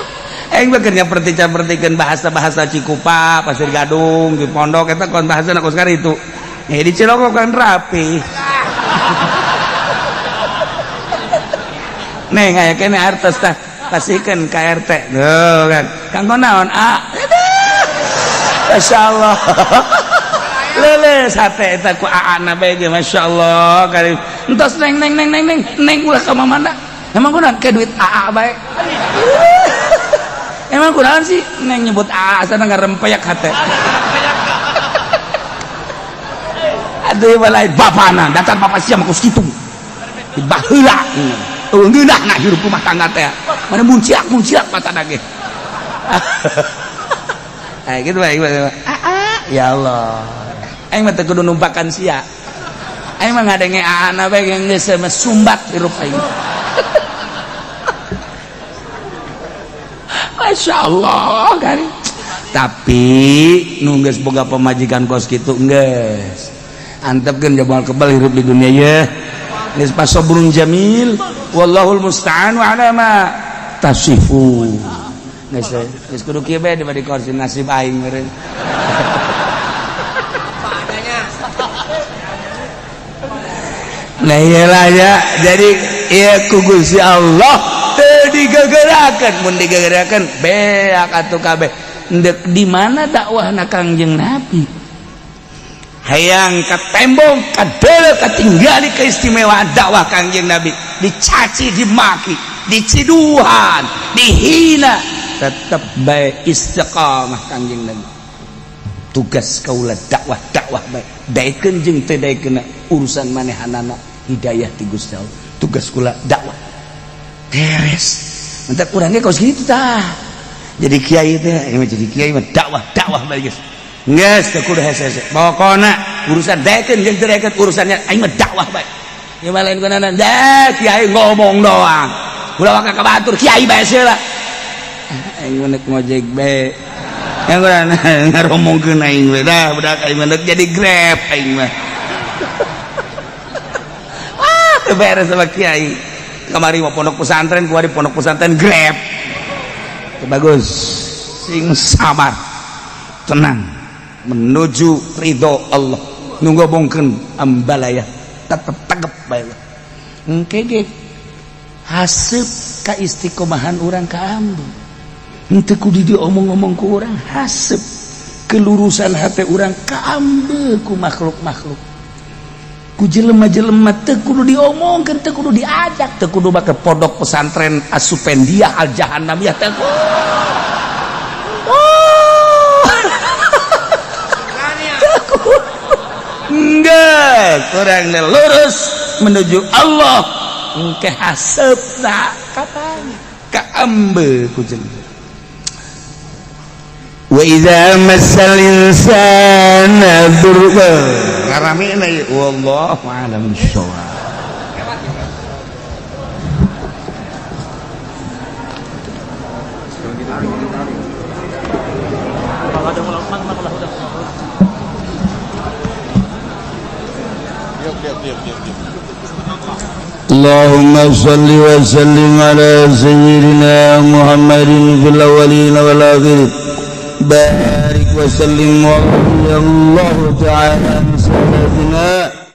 aing mah keur nyaperti-capertikeun bahasa-bahasa Cikupa, Pasir Gadung, di pondok eta kon bahasana kos karitu. Eh di Cilongok kan rapi. Neng aya keneh artos tah kasihkeun ka RT. Tuh kan. Kanggo naon? Ah. Masya Allah. Lele sate eta ku aana bae ge Masya Allah. Kali entos neng neng neng neng neng neng ulah ka mamana. Emang kunaon ke duit aa bae. Emang kunaon sih neng nyebut aa sana ngarempeyak hate. Aduh balai bapana datang bapak sia mah kos kitu. Baheula. Eueuh ngeunah hirup rumah tangga teh. Mana munciak-munciak patana ge. Kayak gitu baik baik. Ya Allah. Aing mah teu kudu numpakan sia. Aing mah ngadenge aana bae geus sumbat hirup aing. Masya Allah kan. Tapi nu geus boga pamajikan kos kitu geus. Antepkeun jabal kebal hirup di dunia ye. Geus pasobrun jamil wallahul musta'an wa ala ma tasifun. Geus geus kudu kieu bae dibari kursi nasib aing meureun. Nah iyalah ya, jadi ieu ku Gusti Allah teu digegerakeun, mun digegerakeun beak atuh kabeh. Ndek di mana dakwahna Kangjeng Nabi? Hayang katembong kadeuleu katinggali keistimewaan dakwah Kangjeng Nabi, dicaci, dimaki, diciduhan, dihina, tetep bae istiqamah Kangjeng Nabi. Tugas kaula dakwah dakwah bae, daekeun jeung teu daekeun urusan manehanana hidayah ti Gusti Allah. Tugas kula dakwah. Beres. Mentak urang ge kos kitu tah. Jadi kiai teh, jadi kiai mah dakwah dakwah bae geus. Geus teu kudu hese-hese. Pokona urusan daekeun jeung teu daekeun urusannya aing mah dakwah bae. Ieu mah lain kunaon. Dah kiai ngomong doang. Ulah waka ka batur kiai bae seula. Aing mah ngojek bae. Yang kurang ngaromongkeun aing we dah budak aing mah jadi Grab aing mah. Wah, teu beres sama kiai. Kamari mah pondok pesantren, kuari pondok pesantren Grab. Bagus. Sing sabar. Tenang menuju ridho Allah. Nu ngomongkeun ambalaya tetep tegep bae. Engke ge haseup ka istiqomahan urang ka ambu. Henteu kudu diomong-omong ku urang, haseup kelurusan hati urang ka ambe ku makhluk-makhluk. Ku jelema-jelema teu kudu diomongkeun, teu kudu diajak, teu kudu make pondok pesantren Asupendia Al Jahannamiyah, teu kudu. Oh. Teu kudu. Enggak, kurang lurus menuju Allah. Engke hasepna katanya kaambe ku jelema. Wa idza massal insana durr ngaramina, wallahu a'lam bissawab. اللهم صل وسلم على سيدنا محمد في الأولين والآخرين، بارك وسلم ورضي الله تعالى عن سيدنا.